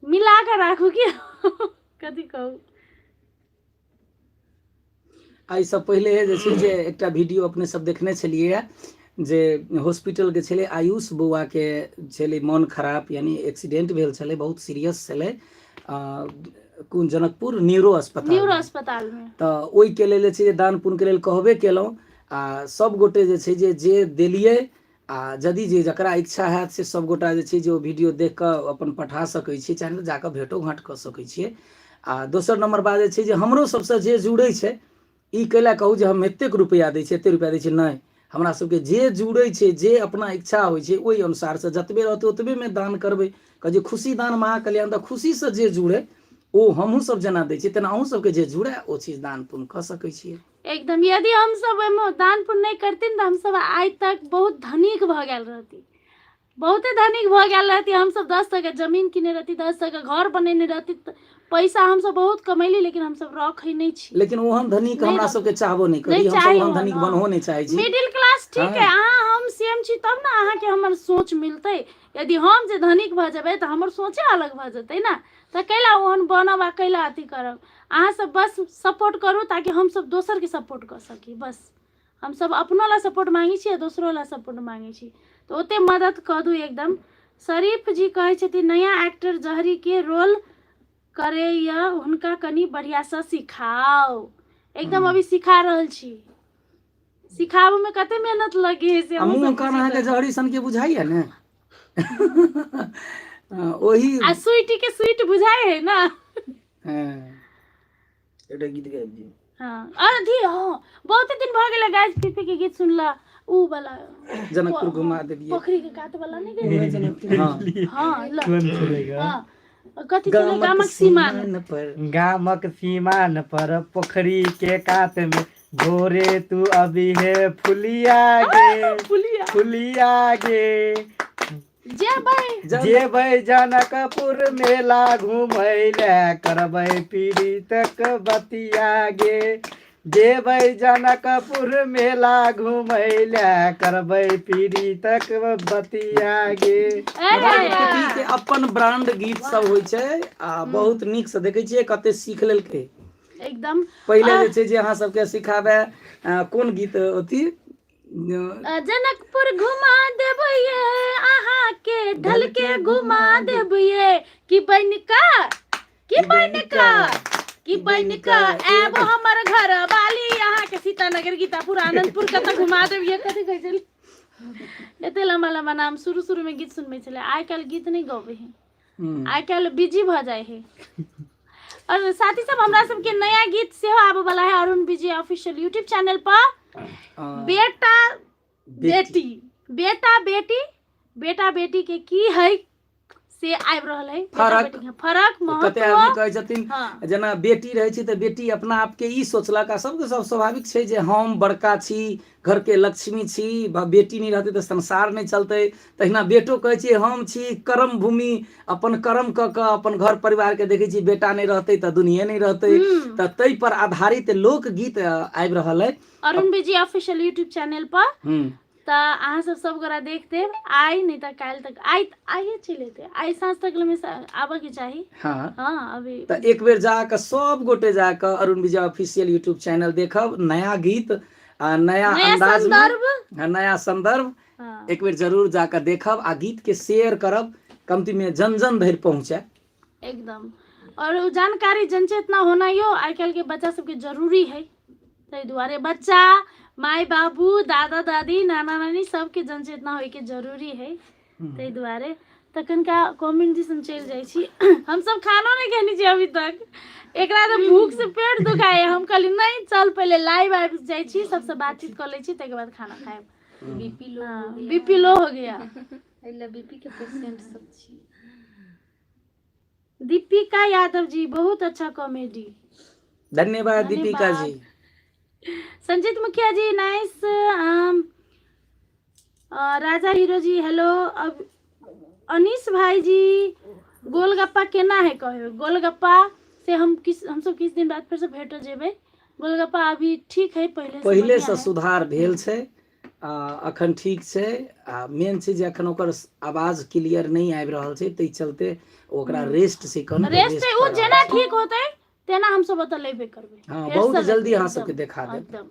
मिला कऽ राखू कि कथी कहू। एहिसँ पहिले जे छै जे एकटा वीडियो अपने सब देखने छलियै जे हॉस्पिटलके छलै, आयुष बौआके छलै मोन खराब, यानी एक्सीडेंट भेल छलै, बहुत सीरियस छलै, कोन जनकपुर न्यूरो अस्पताल, न्यूरो अस्पताल मे। तऽ ओहिके लेल जे छै जे दान पुण्यके लेल कहबे केलहुँ आ सब गोटे जे छै जे जे देलियै, आ यदि जे जकरा इच्छा हैत से सब गोटा जे छै जे ओ वीडियो देख कऽ अपन पठा सकै छियै, चाहे जाकऽ भेँटो घाँट कऽ सकै छियै। आ दोसर नम्बर बात जे छै जे हमरो सबसँ जे जुड़ै छै, ई कैला कहू जे हम एतेक रुपैआ दै छियै, एतेक रुपैआ दै छियै, नहि, हमरा सबके जे जुड़ै छै, जे अपना इच्छा होइ छै ओहि अनुसारसँ जतबे रहतै ओतबेमे दान करबै। कहै छै खुशी दान महाकल्याण, तऽ खुशीसँ जे जुड़ै ओ हमहूँ सब जेना दै छियै तेना अहूँ सबके जे जुड़ै ओ चीज दान पुण्य कऽ सकै छियै। एकदम, यदि हमसब ओहिमे दान पुण्य नहि करथिन तऽ हमसब आइ तक बहुत धनिक भऽ गेल रहती, बहुते धनिक भऽ गेल रहती। हमसब 10 टका जमीन किने रहती, 10 टका घर बनेने रहती। पैसा हमसब बहुत कमैली, लेकिन हमसब रखै नहि छी। लेकिन ओहन धनिक नहि हमरा रख- सबके चाहबो नहि करी, नहि हमसब चाही ओहन ओहन, धनिक हँ। बनहो नहि चाहै छी। मिडिल क्लास ठीक है, हँ। अहाँ हम सेम छी तब ने अहाँके हमर सोच मिलतै। यदि हम जे धनिक भऽ जेबै तऽ हमर सोचे अलग भऽ जेतै ने, तऽ कैला ओहन बनब आ कैला अथी करब। अहाँ सब बस सपोर्ट करू ताकि हमसब दोसरके सपोर्ट कऽ सकी। बस हमसब अपनो ला सपोर्ट मांगै छी आ दोसरो ला सपोर्ट मांगै छी, तऽ ओते मदद कऽ दू एकदम। शरीफ जी कहै छथिन नया एक्टर जहरी के रोल करैया, हुनका कनि बढ़िआँसँ सिखाउ। एकदम, अभी सिखा रहल छी। सिखाबऽमे कते मेहनत लगे है से आ अहूँ मुँह सब कान बुझि अहाँके सकैत। जहरी सनके बुझाइया ने ओही आ स्वीट के स्वीट बुझाइ है ना। हँ। एकटा गीत गाबि दियौ। हँ, अथी, हँ, बहुते दिन भऽ गेलै गाइस पीपी के गीत सुनला। ऊ वाला जनकपुर घुमा देलियै, पोखरी के कात वाला नहि गेल? हँ हँ, ल कोन छलै ग? हँ, कथी छलै, गामक सीमान पर। गामक सीमान पर पोखरी के कात में भोरे तू अभी है फुलिया गे, फुलिया, फुलिया गे, जेबै जेबै जनकपुर मेला घुमै लए करबै पीड़ितक बतिया गे, जेबै जनकपुर मेला घुमै लए करबै पीड़ितक बतिया गे। ए के अपन ब्रांड गीत सब होइ छै आ बहुत नीक से देखै छियै कते सीख लेलकै एकदम। पहिले जे छै जे अहाँ सबके सिखाबे कोन गीत अथी, जनकपुर घुमा देबै अहाँके, ढलके घुमा देबै, कि बनिका, कि बनिका, कि बनिका आयब हमर घर वाली, अहाँके सीतानगर, गीतापुर, आनंदपुर कतऽ घुमा देबियै। कथी कहै छलै, एते लम्बा लम्बा नाम। शुरू शुरू मे गीत सुनबै छलै, आइ काल्हि गीत नहि गबै है, आइ काल्हि बिजी भऽ जाइ है। और साथी सब, हमरा सबके नया गीत सेहो आबऽ वाला है अरुण विजय ऑफिशियल यूट्यूब चैनल पर। बेटा बेटी, बेटा बेटी, बेटा बेटी के की है से आबि रहल है, बेटा फरक। बेटी के फरक, कते महत्व। आदमी कहै छथिन हँ, जेना बेटी रहै छै तऽ बेटी अपना आपके ई सोचलक, आ सबके सब स्वाभाविक छै जे हम बड़का छी, घरके लक्ष्मी छी, बेटी नहि रहतै तऽ संसार नहि चलतै। तहिना बेटो कहै छै हम छी कर्म भूमि, अपन कर्म कऽ कऽ अपन घर परिवारके देखै छी, बेटा नहि रहतै तऽ दुनिये नहि रहतै। तऽ ताहि पर आधारित लोकगीत आबि रहल अइ Arun Vijay official YouTube channel पर। तऽ अहाँ सब सब गोरा देख देब, आइ नहि तऽ काल्हि तक, आइ आइए चलि एतै, आइ साँझ तक मे आबऽ के चाही। हँ हँ, अभी तऽ एक बेर जाकऽ सब गोटे जाकऽ Arun Vijay official YouTube channel देखब, नया गीत आ नया नया अंदाज मे, संदर्भ। हाँ, नया संदर्भ। हँ, एक बेर जरूर जाकऽ देखब आ गीत के शेयर करब, कमती में जन जन धरि पहुँचे एकदम। और उ जानकारी जनचेतना होना यो आइ काल्हि के बच्चा सबके जरूरी है, ताहि दुआरे बच्चा, माय बाबू, दादा दादी, नाना नानी सबके जनचेतना होइके जरूरी है, ताहि दुआरे। तखन का कमेंट दिसन चलि जाइ छी। हमसब खानो नहि खेने छी अभी तक, एकरा तऽ भूख से पेट दुखाय। हम कहली नहि, चल पहिले लाइव आबि जाइ छी, सबसँ बातचीत कऽ लै छी, ताहिके बाद खाना खायब। बीपी लो हाँ, बीपी लो हो गया। एहि लए बीपी के पेशेंट सब छी। दीपिका यादव जी, बहुत अच्छा कॉमेडी। धन्यवाद दीपिका जी। संजीत मुखिया जी नाइस। राजा हीरो जी हेलो। अब अनीस भाई जी, गोलगप्पा केना है कहे? गोलगप्पा से हम किस हमसब किछु दिन बाद फेर से भेट जेबै। गोलगप्पा अभी ठीक है, पहिले से पहिले बढ़िया से है। सुधार भेल छै, आ अखन ठीक छै। आ मेन छै जे अखन ओकर आवाज क्लियर नहि आबि रहल छै, ताहि चलते ओकरा रेस्ट छै, कहने रेस्ट ओ जेना ठीक होतै तेना हमसब ओतऽ लेबे करबै। हँ, फेर बहुत से जल्दी लेबै, अहाँ सबके एकदम, देखा देब। एकदम।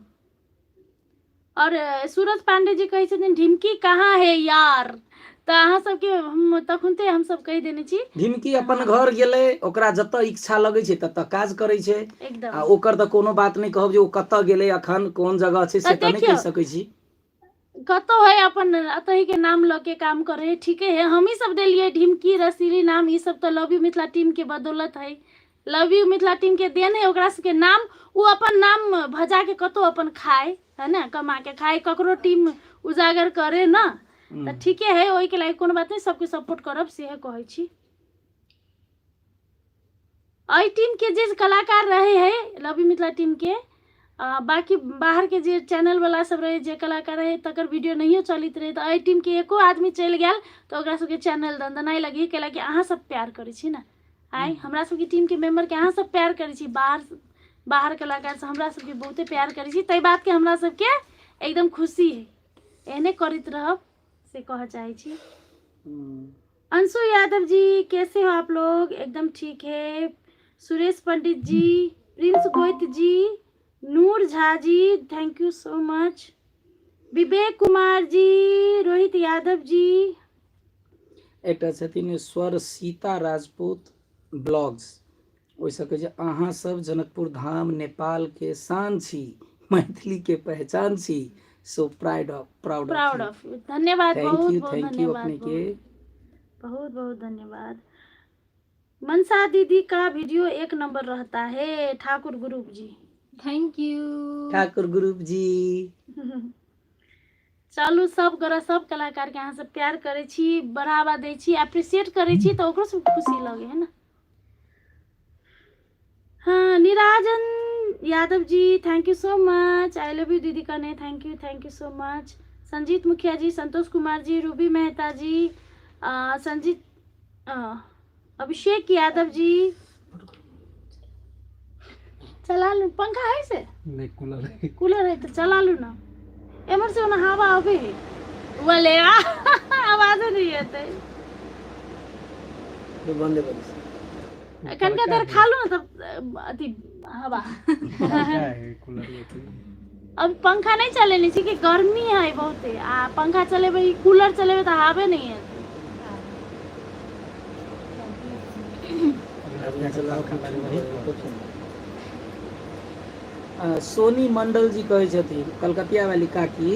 और सूरज पांडे जी कहै छथिन ढिमकी कहाँ है यार? तऽ अहाँ सबके हम तखनते हमसब कहि देने छी। ढिमकी अपन घर गेलै, ओकरा जतऽ इच्छा लगै छै ततऽ काज करै छै। एकदम। आ ओकर तऽ कोनो बात नहि कहब जे ओ कतऽ गेलै, अखन कोन जगह छै से तऽ तऽ नहि देखियौ। कहि सकै छी। कतौ है अपन अतही के नाम लऽ के काम करे है, ठीके है। हमही सब देलियै ढिमकी रसीली नाम, ई सब तऽ लव you Mithila team के बदौलत है, लव you Mithila team के देन है ओकरा सबके नाम। ओ अपन नाम भजा के कतौ अपन खाए है ना, कमा के खाए, ककरो टीम उजागर करे ना, तऽ ठीके है। ओहिके लागि कोनो बात नहि, सबके सपोर्ट करब सेहे कहै छी। एहि टीम के जे कलाकार रहे है लव you Mithila team के, बाकी बाहर के जे चैनल वाला सब रहे, जे कलाकार रहे, तकर वीडियो नहियो चलैत रहे, तऽ एहि टीम के एको आदमी चलि गेल तऽ ओकरा सबके चैनल दनदनाइ लगी, कैलाकि अहाँ सब प्यार करै छी ने। आइ हमरा सबके टीम के मेंबर के अहाँ सब प्यार करै छी, बाहर बाहर कलाकार सब हमरा सबके बहुते प्यार करै छी, ताहि बात के हमरा सबके एकदम खुशी है। एहने करैत रहब से कहऽ चाहै छी। अंशु यादव जी कैसे हो आप लोग? एकदम ठीक है। Suresh Pandit ji, Prince Goit ji, Noor Jha ji, thank you so much. Vivek Kumar ji, Rohit Yadav ji. एकटा छथिन स्वर सीता राजपूत ब्लॉग्स, ओहिसँ कहै छै अहाँ सब जनकपुर धाम नेपाल के शान छी, मैथिली के पहचान छी, so pride of proud proud of you. धन्यवाद, thank बहुत you, बहुत thank you धन्यवाद, अपने के बहुत बहुत धन्यवाद। मनसा दीदी का वीडियो एक नंबर रहता है। Thakur group ji thank you. Thakur group ji. चलू सब गोरा सब कलाकार के अहाँ सब प्यार करै छी, बढ़ावा दै छी, अप्रिसिएट करै छी, तऽ ओकरो सब खुशी लगे है ना। हाँ, Nirajan Yadav ji thank you so much. I love you दीदी कने, thank you, thank you so much. Sanjeet Mukhiya ji, Santosh Kumar ji, Ruby Mehta ji, Sanjeet Abhishek Yadav ji. चला लू पंखा है से? नहीं, कूलर है। कूलर है तो चला लू ना, एमर से ओना हवा आबे है। बोले आवाज नहीं आते। बंदे बंदे कनका देर खा लू ना तब अथी हवा। पंखा है कूलर में तो। अब पंखा नहीं चलेने छी कि गर्मी है बहुते, आ पंखा चलेबै कूलर चलेबै तऽ हवे नहीं है। सोनी मंडल जी कहै छथिन कलकतिया वाली काकी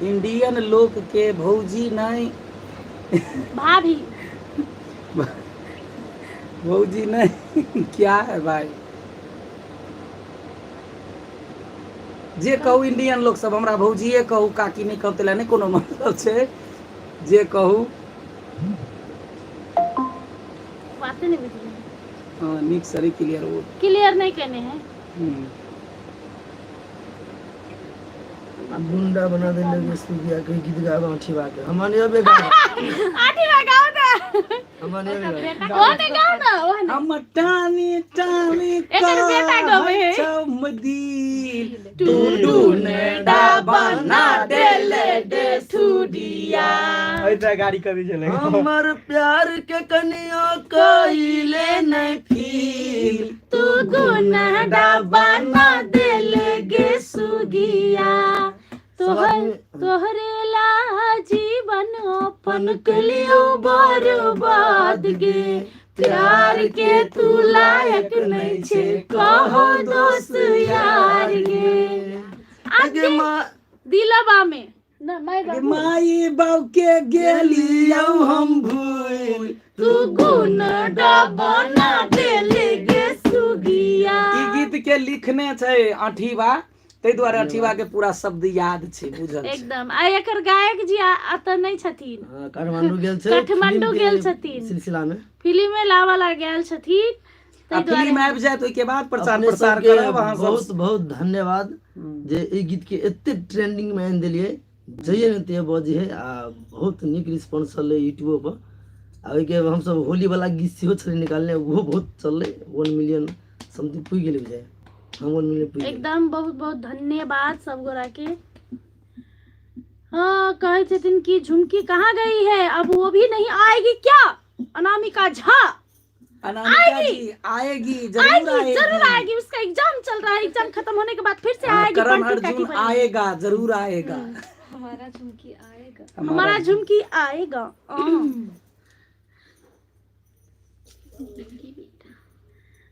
इंडियन लोक के भौजी नहीं भाभी भौजी नहीं क्या है भाई? जे कहू इंडियन लोक सब हमरा भौजिए कहू, काकी नहीं कहू तेला नहीं कोनो मतलब छै, जे कहू। बाते नहीं बुझलियै। हाँ, नीक सरी क्लियर वो क्लियर नहीं केने है। गुंडा बना देले के सुगिया के गीत गाबा आठीवा के हमन अबे गाबा। आठीवा गाओ ना। हमन अबे गाबा। ओ ने गाओ ना, ओ ने। हम टानी टानी एकर बेटा गबै है। चमदील तू डूनडा बना देले दे ठुडिया। एहि तरह गाड़ी कभी चले हमर प्यार के कनिया कइले नहीं फील तू गुनडा बना देले गे सुगिया, तोहर तोहरे ला जीवन अपन कलियो बर्बाद गे, प्यार के तू लायक नहीं छे कहो दोस्त यार गे। आगे माँ दिलबा में ना माय बाबू माई बाबू के गेलियौ हम भूल तू गुनडा बना देले गे सुगिया। ई गीत के लिखने छै अठीबा ताहि दुआरे अठीबा के पूरा शब्द याद छै, बुझल छै। एकदम। आ एकर गायक जी एतऽ नहि छथिन। हाँ, काठमांडू गेल छै। काठमांडू फिल्म के गेल छथिन। सिलसिला में। फिल्मे लाबऽ ला गेल छथिन। आ ताहि दुआरे फिल्म आबि जायत ओहिके बाद प्रचार अपने प्रसार सबके करब अहाँ सब। बहुत बहुत धन्यवाद जे ई गीत के एते ट्रेंडिंग में आनि देलियै, जइए ने ते बजे है आ बहुत नीक रिस्पॉन्स छलै यूट्यूबो पर। आ ओहिके हमसब होली वाला गीत सेहो छलै निकालने, ओहो बहुत चललै, 1 मिलियन समथिंग पुगि गेलै बुझाइ, हम 1 मिलियन पुगि गेलै। एकदम बहुत बहुत धन्यवाद सब गोरा के। हाँ, कहै छथिन कि झुमकी कहाँ गई है, अब वो भी नहीं आएगी क्या? अनामिका झा अनामिका जी आएगी, जरूर आएगी, आएगी, जरूर आएगी, उसका एग्जाम चल रहा है, एग्जाम खत्म होने के बाद फिर से हाँ, आएगी। करण बंटू काकी अर्जुन बनेगी। आएगा, जरूर आएगा। हमारा झुमकी आएगा। हमारा झुमकी आएगा।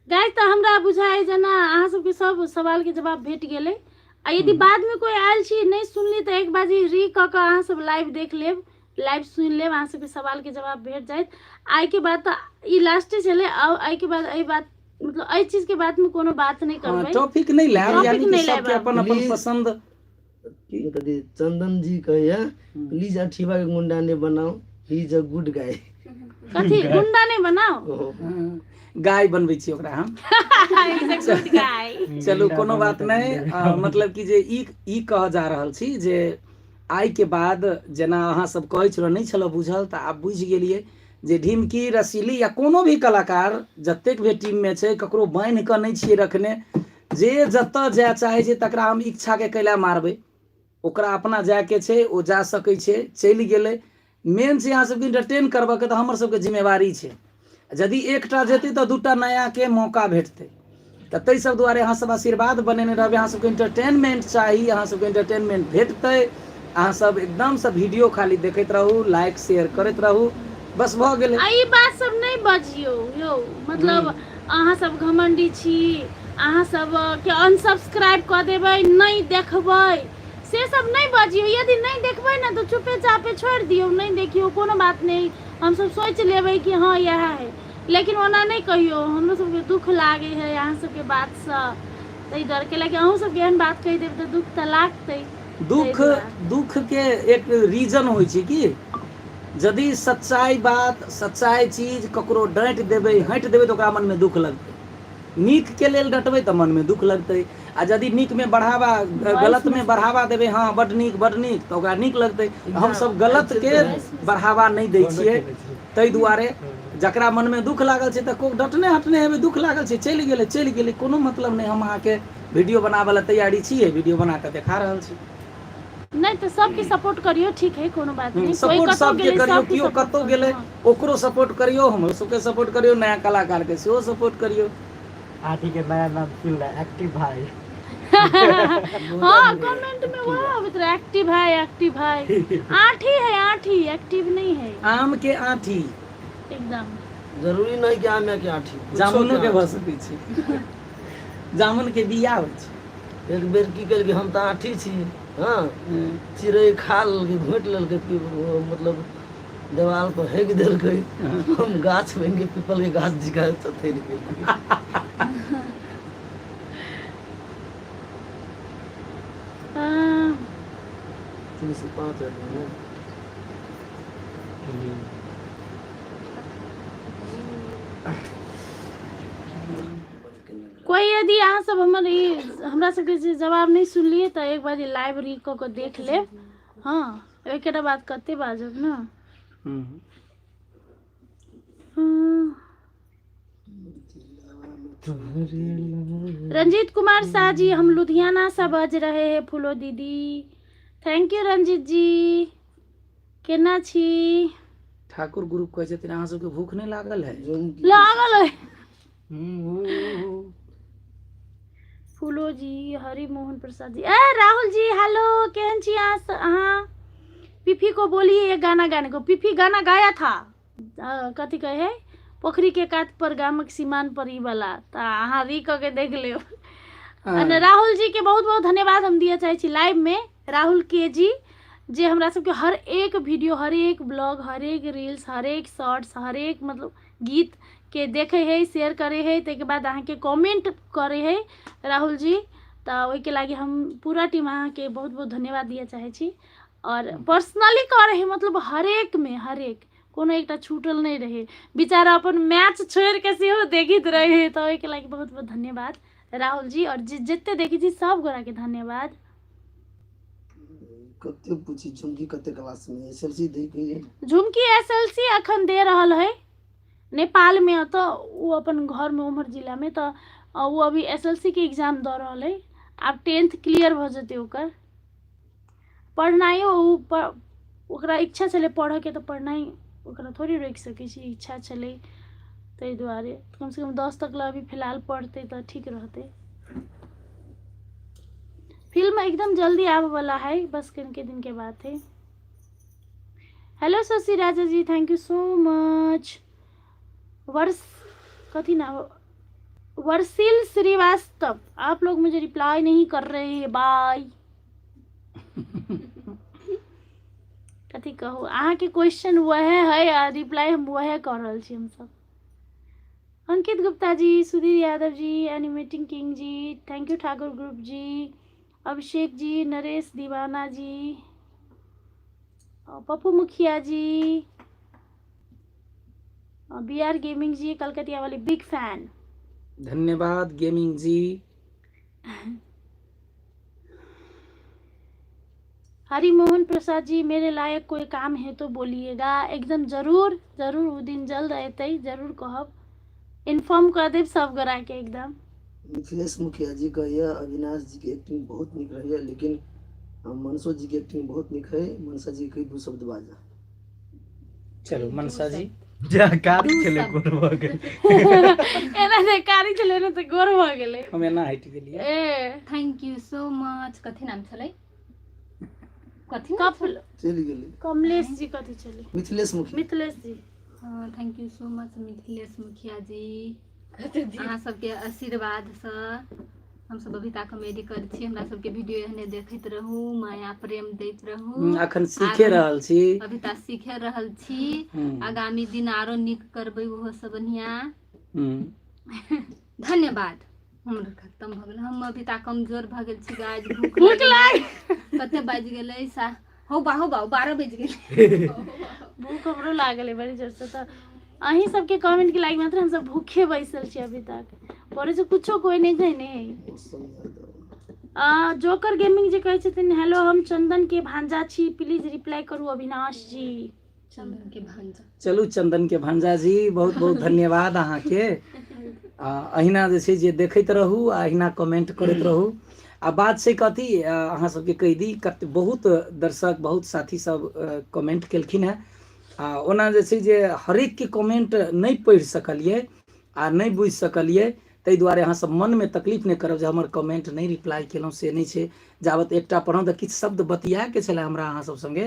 गाइस, तऽ हमरा बुझाइ जेना अहाँ सबके सब सवाल के जवाब भेट गेलै। आ यदि बाद में कोई आयल छी नहि सुनली तऽ एक बाजी री कऽ कऽ अहाँ सब लाइव देख लेब, लाइव सुनि लेब, अहाँ सबके सवाल के जवाब भेट जायत। आइके बाद तऽ ई लास्टे छलै। आ एहिके बाद एहि बात मतलब एहि चीज के बात में कोनो बात नहि हाँ, करबै, टॉपिक नहि लायब, टॉपिक यानी कि नहि लायब सबके आब। अपन अपन प्लीज। पसंद। कथी चंदन जी कहैया, प्लीज अठीबा के गुंडा नहीं बनाओ, he is a good guy. कथी गुंडा नहि बनाओ? हाँ, गाय बनबै छी ओकरा हम। Is a good guy. चलू कोनो बात नहि। मतलब कि जे ई ई कह जा रहल छी जे आइ के बाद जेना अहाँ सब कहै छलहुँ, नहि छलहुँ बुझल, तऽ आब बुझि गेलियै जे ढिमकी रसीली या कोनो भी कलाकार जतेक भी टीम मे छै, ककरो बान्हि कऽ नहि छियै रखने। जे जतऽ जाय चाहै छै तकरा हम इच्छाके कैला मारबै? ओकरा अपना जायके छै, ओ जा सकै छै, चलि गेलै। मेन छै अहाँ सबके इंटरटेन करबऽके तऽ हमर सबके जिम्मेवारी छै। यदि एकटा जेतै तऽ दूटा नयाके मौका भेटतै। तऽ ताहि सब दुआरे अहाँ सब आशीर्वाद बनेने रहबै। अहाँ सबके इंटरटेनमेंट चाही, अहाँ सबके इंटरटेनमेंट भेटतै। अहाँ सब एकदमसँ वीडियो खाली देखैत रहू, लाइक शेयर करैत रहू, बस भऽ गेलै। आ ई बात सब नहि बजियौ यौ, मतलब अहाँ सब घमंडी छी, अहाँ सब के अनसब्सक्राइब कऽ देबै, नहि देखबै, से सब नहि बजियौ। यदि नहि देखबै ने तऽ चुपे चापे छोड़ि दियौ, नहि देखियौ, कोनो बात नहि, हमसब सोचि लेबै कि हँ इएह है, लेकिन ओना नहि कहियौ। हमरो सबके दुख लागै है अहाँ सबके बातसँ, ताहि दुआरे कैलाकि अहूँ सबके एहन बात कहि देब तऽ दुख तऽ लागतै। दुख दुख के एक रीजन होइ छै कि यदि सच्चाई बात सच्चाई चीज ककरो डाँटि देबै, हटि देबै, तऽ ओकरा मनमे दुख लगतै। नीक के लेल डटबै तऽ मनमे दुख लगतै, आ यदि नीकमे बढ़ावा गलतमे बढ़ावा देबै, हँ बड नीक बड नीक, तऽ ओकरा नीक लगतै। हमसब गलत के बढ़ावा नहि दै छियै, ताहि दुआरे जकरा मनमे दुख लागल छै तऽ को डटने हटने हेबै, दुख लागल छै, चलि गेलै चलि गेलै, कोनो मतलब नहि। हम अहाँके वीडियो बनाबऽ लए तैयारी छियै, वीडियो बना कऽ देखा रहल छी। नहि तऽ सबके सपोर्ट करियौ, ठीक है, कोनो बात नहि। कोई सपोर्ट कतौ सबके गेलै, करियौ, सबके केओ सपोर्ट कतौ करियौ। गेलै ओकरो सपोर्ट करियौ, हमरो सबके सपोर्ट करियौ, नया कलाकार के सेहो सपोर्ट करियौ। आठी के नया नाम सुन ले, एक्टिव भाई। हाँ, कमेंट में वो आबैत रहे, एक्टिव है, एक्टिव है। आठी है, आठी, एक्टिव नहीं है। आम के आठी। एकदम। जरूरी नहीं कि आम के आठी, कुछो जामुनो के भऽ आठी। सकै छै, जामुन के बिया होइ छै। एक बेर की केलकै, हम तऽ आठी छी, हाँ, चिड़ै खा लेलकै, घोटि लेलकै, मतलब देवाल पर हेक देलकै, हम गाछ बनि के पीपल के गाछ जिका चथरि गेलियै। हाँ। 305 आदमी ने। कोई यदि अहाँ सब हमर ई हमरा सबके जे जवाब नहि सुनलियै तऽ एक बार लाइव री कऽ कऽ देख लेब। हाँ, एकेटा बात कते बाजब ने। हाँ। रंजीत कुमार शाह जी, हम लुधियाना से बज रहे हैं। फूलो दीदी, thank you Ranjit जी, केना छी? ठाकुर ग्रुप कहै छथिन अहाँ सबके भूख नहि लागल है? लागल है। फूलो जी, हरि मोहन प्रसाद जी, ए राहुल जी, हेलो, केहन छी अहाँ? अहाँ पिफी को बोलिए एक गाना गाने को। पिफी गाना गाया था, कथी कहे है, पोखरी के कात पर गामक सीमान पर, ई वाला तऽ अहाँ री कऽ के देख लेब। और राहुल जी के बहुत बहुत धन्यवाद हम दिअ चाहै छी लाइव में, राहुल के जी, जे हमरा सबके हर एक वीडियो, हर एक ब्लॉग, हर एक रील्स, हर एक शॉर्ट्स, हर एक मतलब गीत के देखे है, शेयर करे है, ताहिके बाद अहाँके कमेंट करे है। राहुल जी, तऽ ओहिके लागि हम पूरा टीम अहाँके बहुत बहुत धन्यवाद दिअ चाहै छी। आओर पर्सनली कह रहे मतलब हरेकमे हरेक कोनो एकटा छूटल नहि रहै, बेचारा अपन मैच छोड़िके सेहो देखैत रहै, तऽ ओहिके लागि बहुत बहुत धन्यवाद राहुल जी। आओर जे जते देखै छी सब गोराके धन्यवाद। कते पूछी झुमकी कते क्लास में एस एल सी दै के? झुमकी एस एल सी अखन दे रहल है नेपाल में, तऽ ओ अपन घर में उम्हर जिला में, तऽ ओ अभी एस एल सी के एग्जाम दऽ रहल है। आब टेंथ क्लियर भऽ जेतै ओकर। पढ़नाइयो ओ ओकरा इच्छा छलै पढ़ऽके, तऽ पढ़नाइ ओकरा थोड़ी रोकि सकै छी, इच्छा छलै ताहि दुआरे कमसँ कम 10 तक लए अभी फिलहाल पढ़तै तऽ ठीक रहतै। फिल्म एकदम जल्दी आबऽ वाला है, बस कनिके दिन के बात है। Hello Shashi Raja ji, thank you so much. वर्ष कथी ना वर्षिल श्रीवास्तव, आप लोग मुझे रिप्लाई नहीं कर रहे हैं, बाय। कथी कहू, अहाँके क्वेश्चन वएह है आ रिप्लाई हम वएह कऽ रहल छी हमसब। Ankit Gupta ji, Sudhir Yadav ji, animating king ji, thank you. Thakur group ji, Abhishek ji, Naresh Deewana ji, Pappu Mukhiya ji, B R gaming ji, कलकतिया वाली बिग फैन। धन्यवाद गेमिंग जी। हरिमोहन प्रसाद जी, मेरे लायक कोई काम है तो बोलिएगा। एकदम जरूर जरूर, ओ दिन जल्द एतै, जरूर कहब, इन्फॉर्म कर देब सब गोरा के एकदम। मिथिलेश मुखिया जी कहैया अविनाश जी के एक्टिंग बहुत नीक रहैया, लेकिन मनसो जी के एक्टिंग बहुत नीक है। मनसा जी के दू शब्द बाजा। चलू मनसा जी। जा कारी छलै गोर भऽ गेल। एना जे कारी छलै ने तऽ गोर भऽ गेलै। हम एना हटि गेलियै। ए thank you so much. कथी नाम छलै, कथी नाम? कपिल चलि गेलै। कमलेश जी, कथी छलै? मिथिलेश मुखिया। Mithilesh ji. Thank you so much Mithilesh Mukhiya ji, अहाँ सबके आशीर्वादसँ हमसब बबीता कॉमेडी करै छी। हमरा सबके वीडियो एहने देखैत रहू, माया प्रेम दैत रहू। अखन सीखे रहल छी। बबीता सीखे रहल छी, आगामी दिन आरो नीक करबै, ओहो सब बढ़िया। धन्यवाद। हमर खत्म भऽ गेल। हम अभी तक कमजोर भऽ गेल छी गाइस, भूख लाग कते बाजि गेलै? सा हौ बा हौ बा, 12 बाजि गेलै। भूख हमरो लागल है बड़ी जोर से, तऽ अहीं सबके कमेंट के लाइक मात्र हमसब भूखे बैसल छी अभी तक। पढ़े से कुछो कोई नहीं कहने है। जोकर गेमिंग जे कहै छथिन, हेलो हम चंदन के भांजा छी, प्लीज रिप्लाई करू अविनाश जी। चंदन के भांजा। चलू चंदन के भांजा जी, बहुत बहुत धन्यवाद अहाँके। अहिना जे छै जे देखैत रहू आ अहिना कमेंट करैत रहू। आ बात छै कथी, अहाँ सबके कहि दी, कत बहुत दर्शक बहुत साथी सब कमेंट केलखिन हेँ। आ ओना जे छै जे हरेकके कमेंट नहि पढ़ि सकलियै आ नहि बुझि सकलियै, ताहि दुआरे अहाँ सब मनमे तकलीफ नहि करब जे हमर कमेंट नहि रिप्लाई केलहुँ, से नहि छै। जाबत एकटा पढ़लहुँ तऽ किछु शब्द बतियाके छलै हमरा अहाँ सब सङ्गे,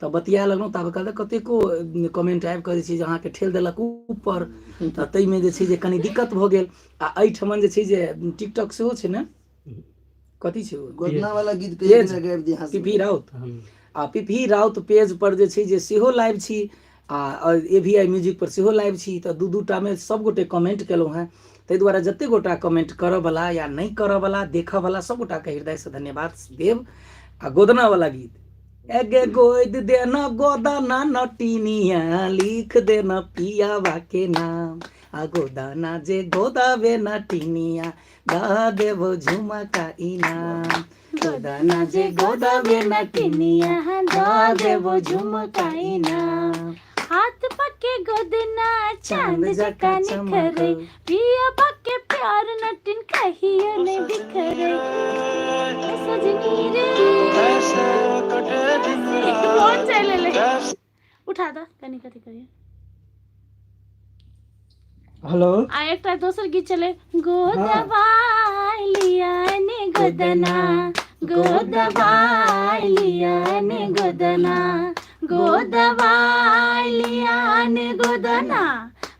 तऽ बतिया लगलहुँ, ताबे काल कतेको कमेंट आबि कऽ जे छै जे अहाँके ठेल देलक ऊपर, तऽ ताहिमे जे छै जे कनि दिक्कत भऽ गेल। आ एहिठमन जे छै जे टिकटॉक सेहो छै ने, कथी छै ओ? गोदना वाला गीत के पेज। एक गाबि दी अहाँ सब। पीपी राउत। आ पीपी राउत पेज पर जे छै जे सेहो लाइव छी आ ए वी I music पर सेहो लाइव छी, तऽ दू दू टा मे सब गोटे कमेंट केलहुँ हेँ। ताहि दुआरे जते गोटा कमेंट करऽवला या नहि करऽवला, देखऽवला, सब गोटाके हृदयसँ धन्यवाद देब। आ गोदना वाला गीत, एगे गोद देना गोदना नटिनिया, लिख देना पियावा के नाम, आ गोदना जे गोदावे नटिनिया, दह देबो झुमका इनाम। गोदना जे गोदावे नटिनिया, दह देबो झुमका इनाम। हाथ पके गोदना चांद चांद जका जकाँ निखरे, चमकल। पिया पके प्यार नटिन कहियो नहीं बिखरे। सजनी रे फोन चले ले, उठा द कनी, कथी करिए। हेलो। आ एकटा दोसर गीत चले, गोदवा लिया ने गोदना, गोदवा लिया ने गोदना, गोदवा लिया ने गोदना,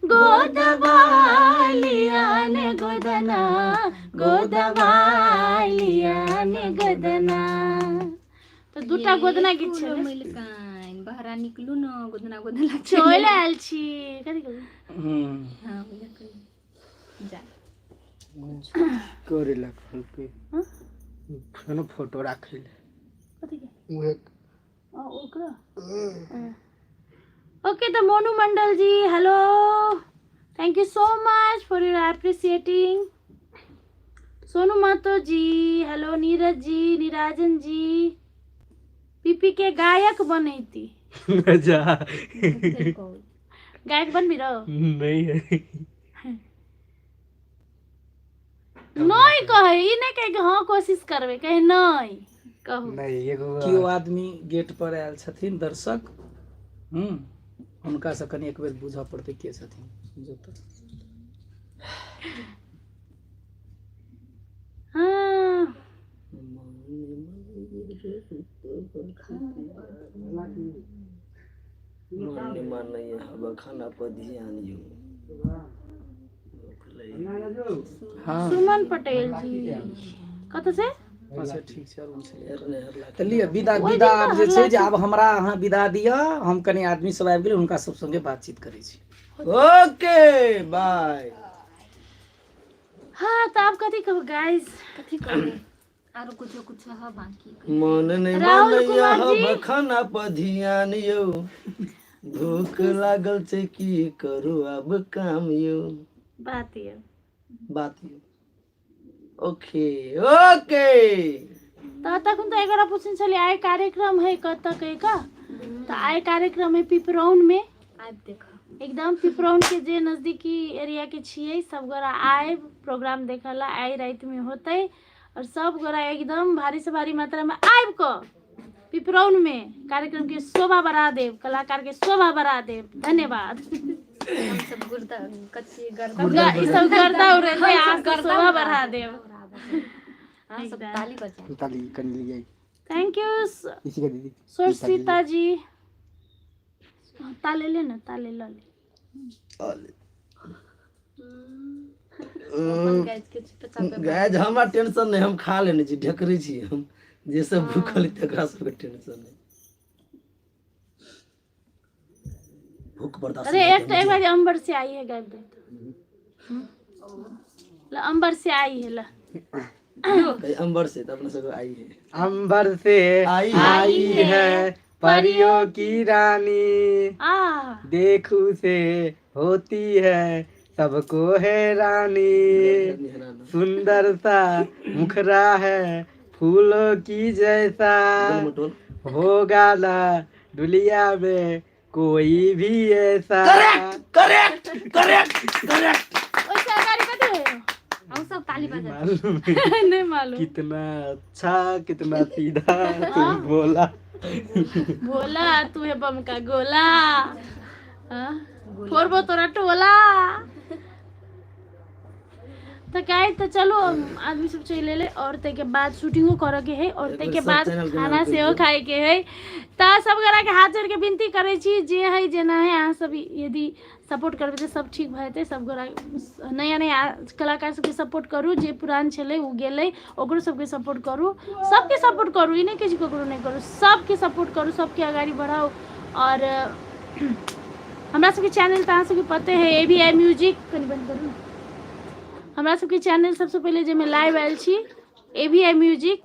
गोदवा लिया ने गोदना, गोदवा लिया ने गोदना। तऽ दूटा गोदना गीत छलै। मलिकाइन बहरा निकलू न, गोदना गोदना। चलि आयल छी, कथी कहू? हँ, जा। करेला कहलकै। हँ? कोनो फोटो राखै लए। कथी के? उहे। ओकरा ओके। तऽ Monu Mandal ji, hello, thank you so much for your appreciating. Sonu Mahto ji, hello. Neeraj ji, Nirajan ji, PP के गायक बनैती। जा। गायक बनबी रहो? नहीं है। नहि कहै, ई नहि कहै कि हँ कोशिश करबै, कहै नहि कहू। नहि, एगो केओ आदमी गेट पर आयल छथिन दर्शक। हुनकासँ कनि एक बेर बुझऽ पड़तै के छथिन जो तऽ। हँ। मन नहि मानैए हवा खाना पर ध्यान यौ। हँ। सुमन पटेल जी कतऽ से? अच्छा, ठीक छै, अरुण छलै। हेरने हेरला। तऽ लिअ विदा। ओहि विदा दिन आब तऽ जे छै हल्ला जे आब हमरा अहाँ विदा दिअ, हम कनि आदमी सब आबि गेल, हुनका सब संगे बातचीत करै छी। Okay, bye. हँ, तऽ आब कथी कहू गाइस? कथी कहू? आरो कुछो कुछो ह बाकी? मन नहि राहुल मानैए कुमार जी। हवा खाना पर ध्यान यौ, भूख लागल छै, की करू आब काम यौ। बात यऽ। बात यौ, ओके ओके। तऽ तखन तऽ एगोरा पूछने छलियै, आइ कार्यक्रम है कतऽ कहि कऽ। तऽ आइ कार्यक्रम है पिपरौन मे। आबि देख। एकदम पिपरौन के जे नजदीकी एरिया के छियै, सब गोरा आबि प्रोग्राम देखऽ ला। आइ रातिमे होतै और सब गोरा एकदम भारी से भारी मात्रा में आबि कऽ पिपरौन में कार्यक्रम के शोभा बढ़ा देब, कलाकार के शोभा बढ़ा देब। धन्यवाद। हम सब गुर्दा कथी गर्दा। ई सब गर्दा उड़ेतै, अहाँ सब शोभा बढ़ा देब। अहाँ सब ताली बजाउ। ताली कनि लियै। Thank you. इसी का दीदी। सुरसीता जी, ताले ले न, ताले लऽ ले। अपन गैस के बचाबै। गाय, हमरा टेंशन नहि, हम खा लेने छी, ढेकरै छी हम। जे सब भूखल है तकरा सबके टेंशन नहि, भूख बर्दाश्त अरे नहि एक तो एक बार अंबर से आई है गायब दे ला, अंबर से आई है ला। होतै। अंबर से तऽ अपना सबके आई है। अंबर से आई आई है परियों की रानी, आ देखू से होती है सबको है रानी, सुंदर सा मुखरा है फूलों की जैसा, मटोल होगा ना दुनिया में कोई भी ऐसा। Correct correct correct. ओहिसँ अगाडि कथी होय? हम सब ताली बजा। मालूम। नहि मालूम। कितना अच्छा, कितना सीधा तुम बोला। भोला तू है बम का गोला, हाँ? फोड़बो तोरा टोला। तऽ काल्हि तऽ चलू, आदमी सब चलि एलै और ताहिके बाद शूटिंगो करऽ के है और एक ताहिके बेर सब बाद चैनल के खाना नाम कहि सेहो दियौ। खायके है। तऽ सब गोटाके हाथ जोड़ि के विनती करै छी, जे है जेना है, अहाँ सब यदि सपोर्ट करबै तऽ सब ठीक भऽ जेतै। सब गोटा नया नया कलाकार सबके सपोर्ट करू, जे पुरान छलै ओ गेलै, ओकरो सबके सपोर्ट करू, सबके सपोर्ट करू। ई नहि कहै छी ककरो नहि करू, सबके सपोर्ट करू, सबके अगाडि बढ़ाउ। और हमरा सबके चैनल तऽ अहाँ सबके पते है, ए वी I music. कनि बंद करू ने। हमरा सबके चैनल सबसँ पहिले जाहिमे लाइव आयल छी, A V I music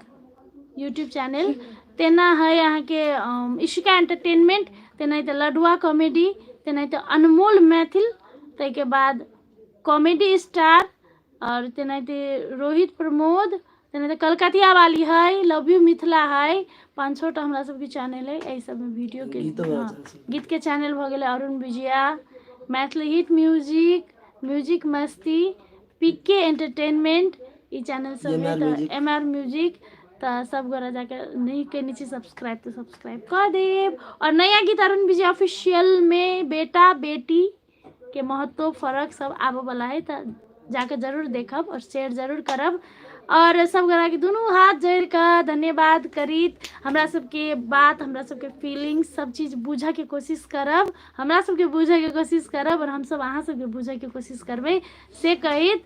YouTube channel, तेना है अहाँके इशिका एंटरटेनमेंट, तेनाहिते लडुआ कॉमेडी, तेनाहिते अनमोल मैथिल, ताहिके बाद कॉमेडी स्टार, और तेनाहिते रोहित प्रमोद, तेनाहिते कलकतिया वाली है, लव you Mithila है। पाँच छओ टा हमरा सबके चैनल है। एहि सबमे वीडियोके गीतो वाला हँ चैनल सब। गीतके चैनल भऽ गेलै Arun Vijaya, Maithili hit music, music Masti, PK entertainment, ई चैनल सब है। MR तऽ म्यूजिक। M R music. तऽ सब गोरा जाके नहि केने छी सब्सक्राइब तऽ सब्सक्राइब कऽ देब। और नया गीत अरुण विजय ऑफिशियल में बेटा बेटी के महत्व फरक सब आबऽ वाला है, तऽ जाके जरूर देखब और शेयर जरूर करब। और सब गोरा के दुनू हाथ जोड़ि कऽ धन्यवाद करीत, हमरा सबके बात, हमरा सबके फीलिंग्स सब चीज बुझऽके कोशिश करब, हमरा सबके बुझऽके कोशिश करब और हमसब अहाँ सबके बुझऽके कोशिश करबै से कहैत,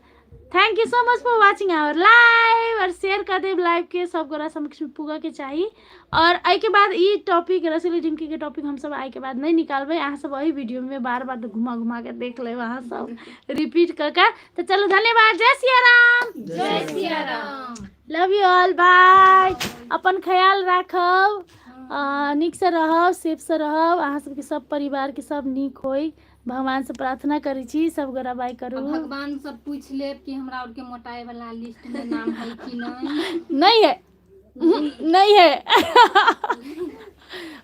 thank you so much for watching our live. और शेयर कर देब लाइव के, सब गोरा समक्ष में पुगऽ के चाही। और एहिके बाद ई टॉपिक, रसीली ढिमकी के टॉपिक हमसब आइके बाद नहि निकालबै। अहाँ सब एहि वीडियो में बार बार घुमा घुमा के देख लेब, अहाँ सब रिपीट कऽ के। तऽ चलू, धन्यवाद, जय सिया राम। जय Siya Ram. Love you all, by. अपन ख्याल राखब, नीकसँ रहब, सेफसँ रहब। अहाँ सबके सब परिवारके सब नीक होय, भगवानसँ प्रार्थना करै छी। सब गोरा बाय करू। भगवान सब पूछि लेब कि हमरा आरके मोटाइ वाला लिस्ट में नाम है कि नहीं। नहीं है, नहीं है।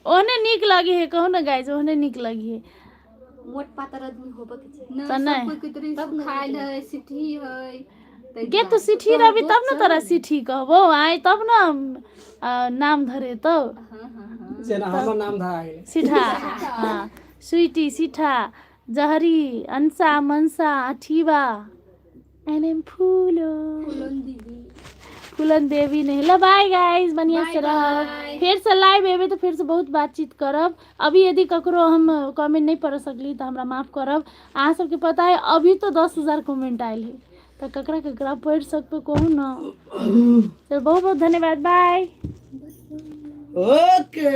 ओहने नीक लगे है, कहू ने गाइस, ओहने नीक लगे है। मोट पातर आदमी होबऽ के चाही। नहि तऽ नहि। सब कोइ कहैत रहै सुखायल है, सिठी है, ताहि गे तू दुआरे। सिठी रहबी तब ने तोरा सिठी कहबो आइ, तब ने नाम धरेतौ। हँ हँ हँ जेना हमर नाम धरा गेलै सीठा। हाँ, स्वीटी, सीठा, जहरी, अंसा, मनसा, अठीवा, एन एम फूलो, फूलन दीदी, फूलन देवी। नहीं ल, बाय गाइस, बढ़िया से बाय रहब। बाय। फेर से लाइव एबै तऽ फेर से बहुत बातचीत करब। अभी यदि ककरो हम कमेंट नहि पढ़ सकली तऽ हमरा माफ करब। अहाँ सबके पता है, अभी तो 10,000 कमेंट आयल है, तऽ ककरा ककरा पढ़ि सकबै कहू ने। चल, बहुत बहुत धन्यवाद, बाय। ओके।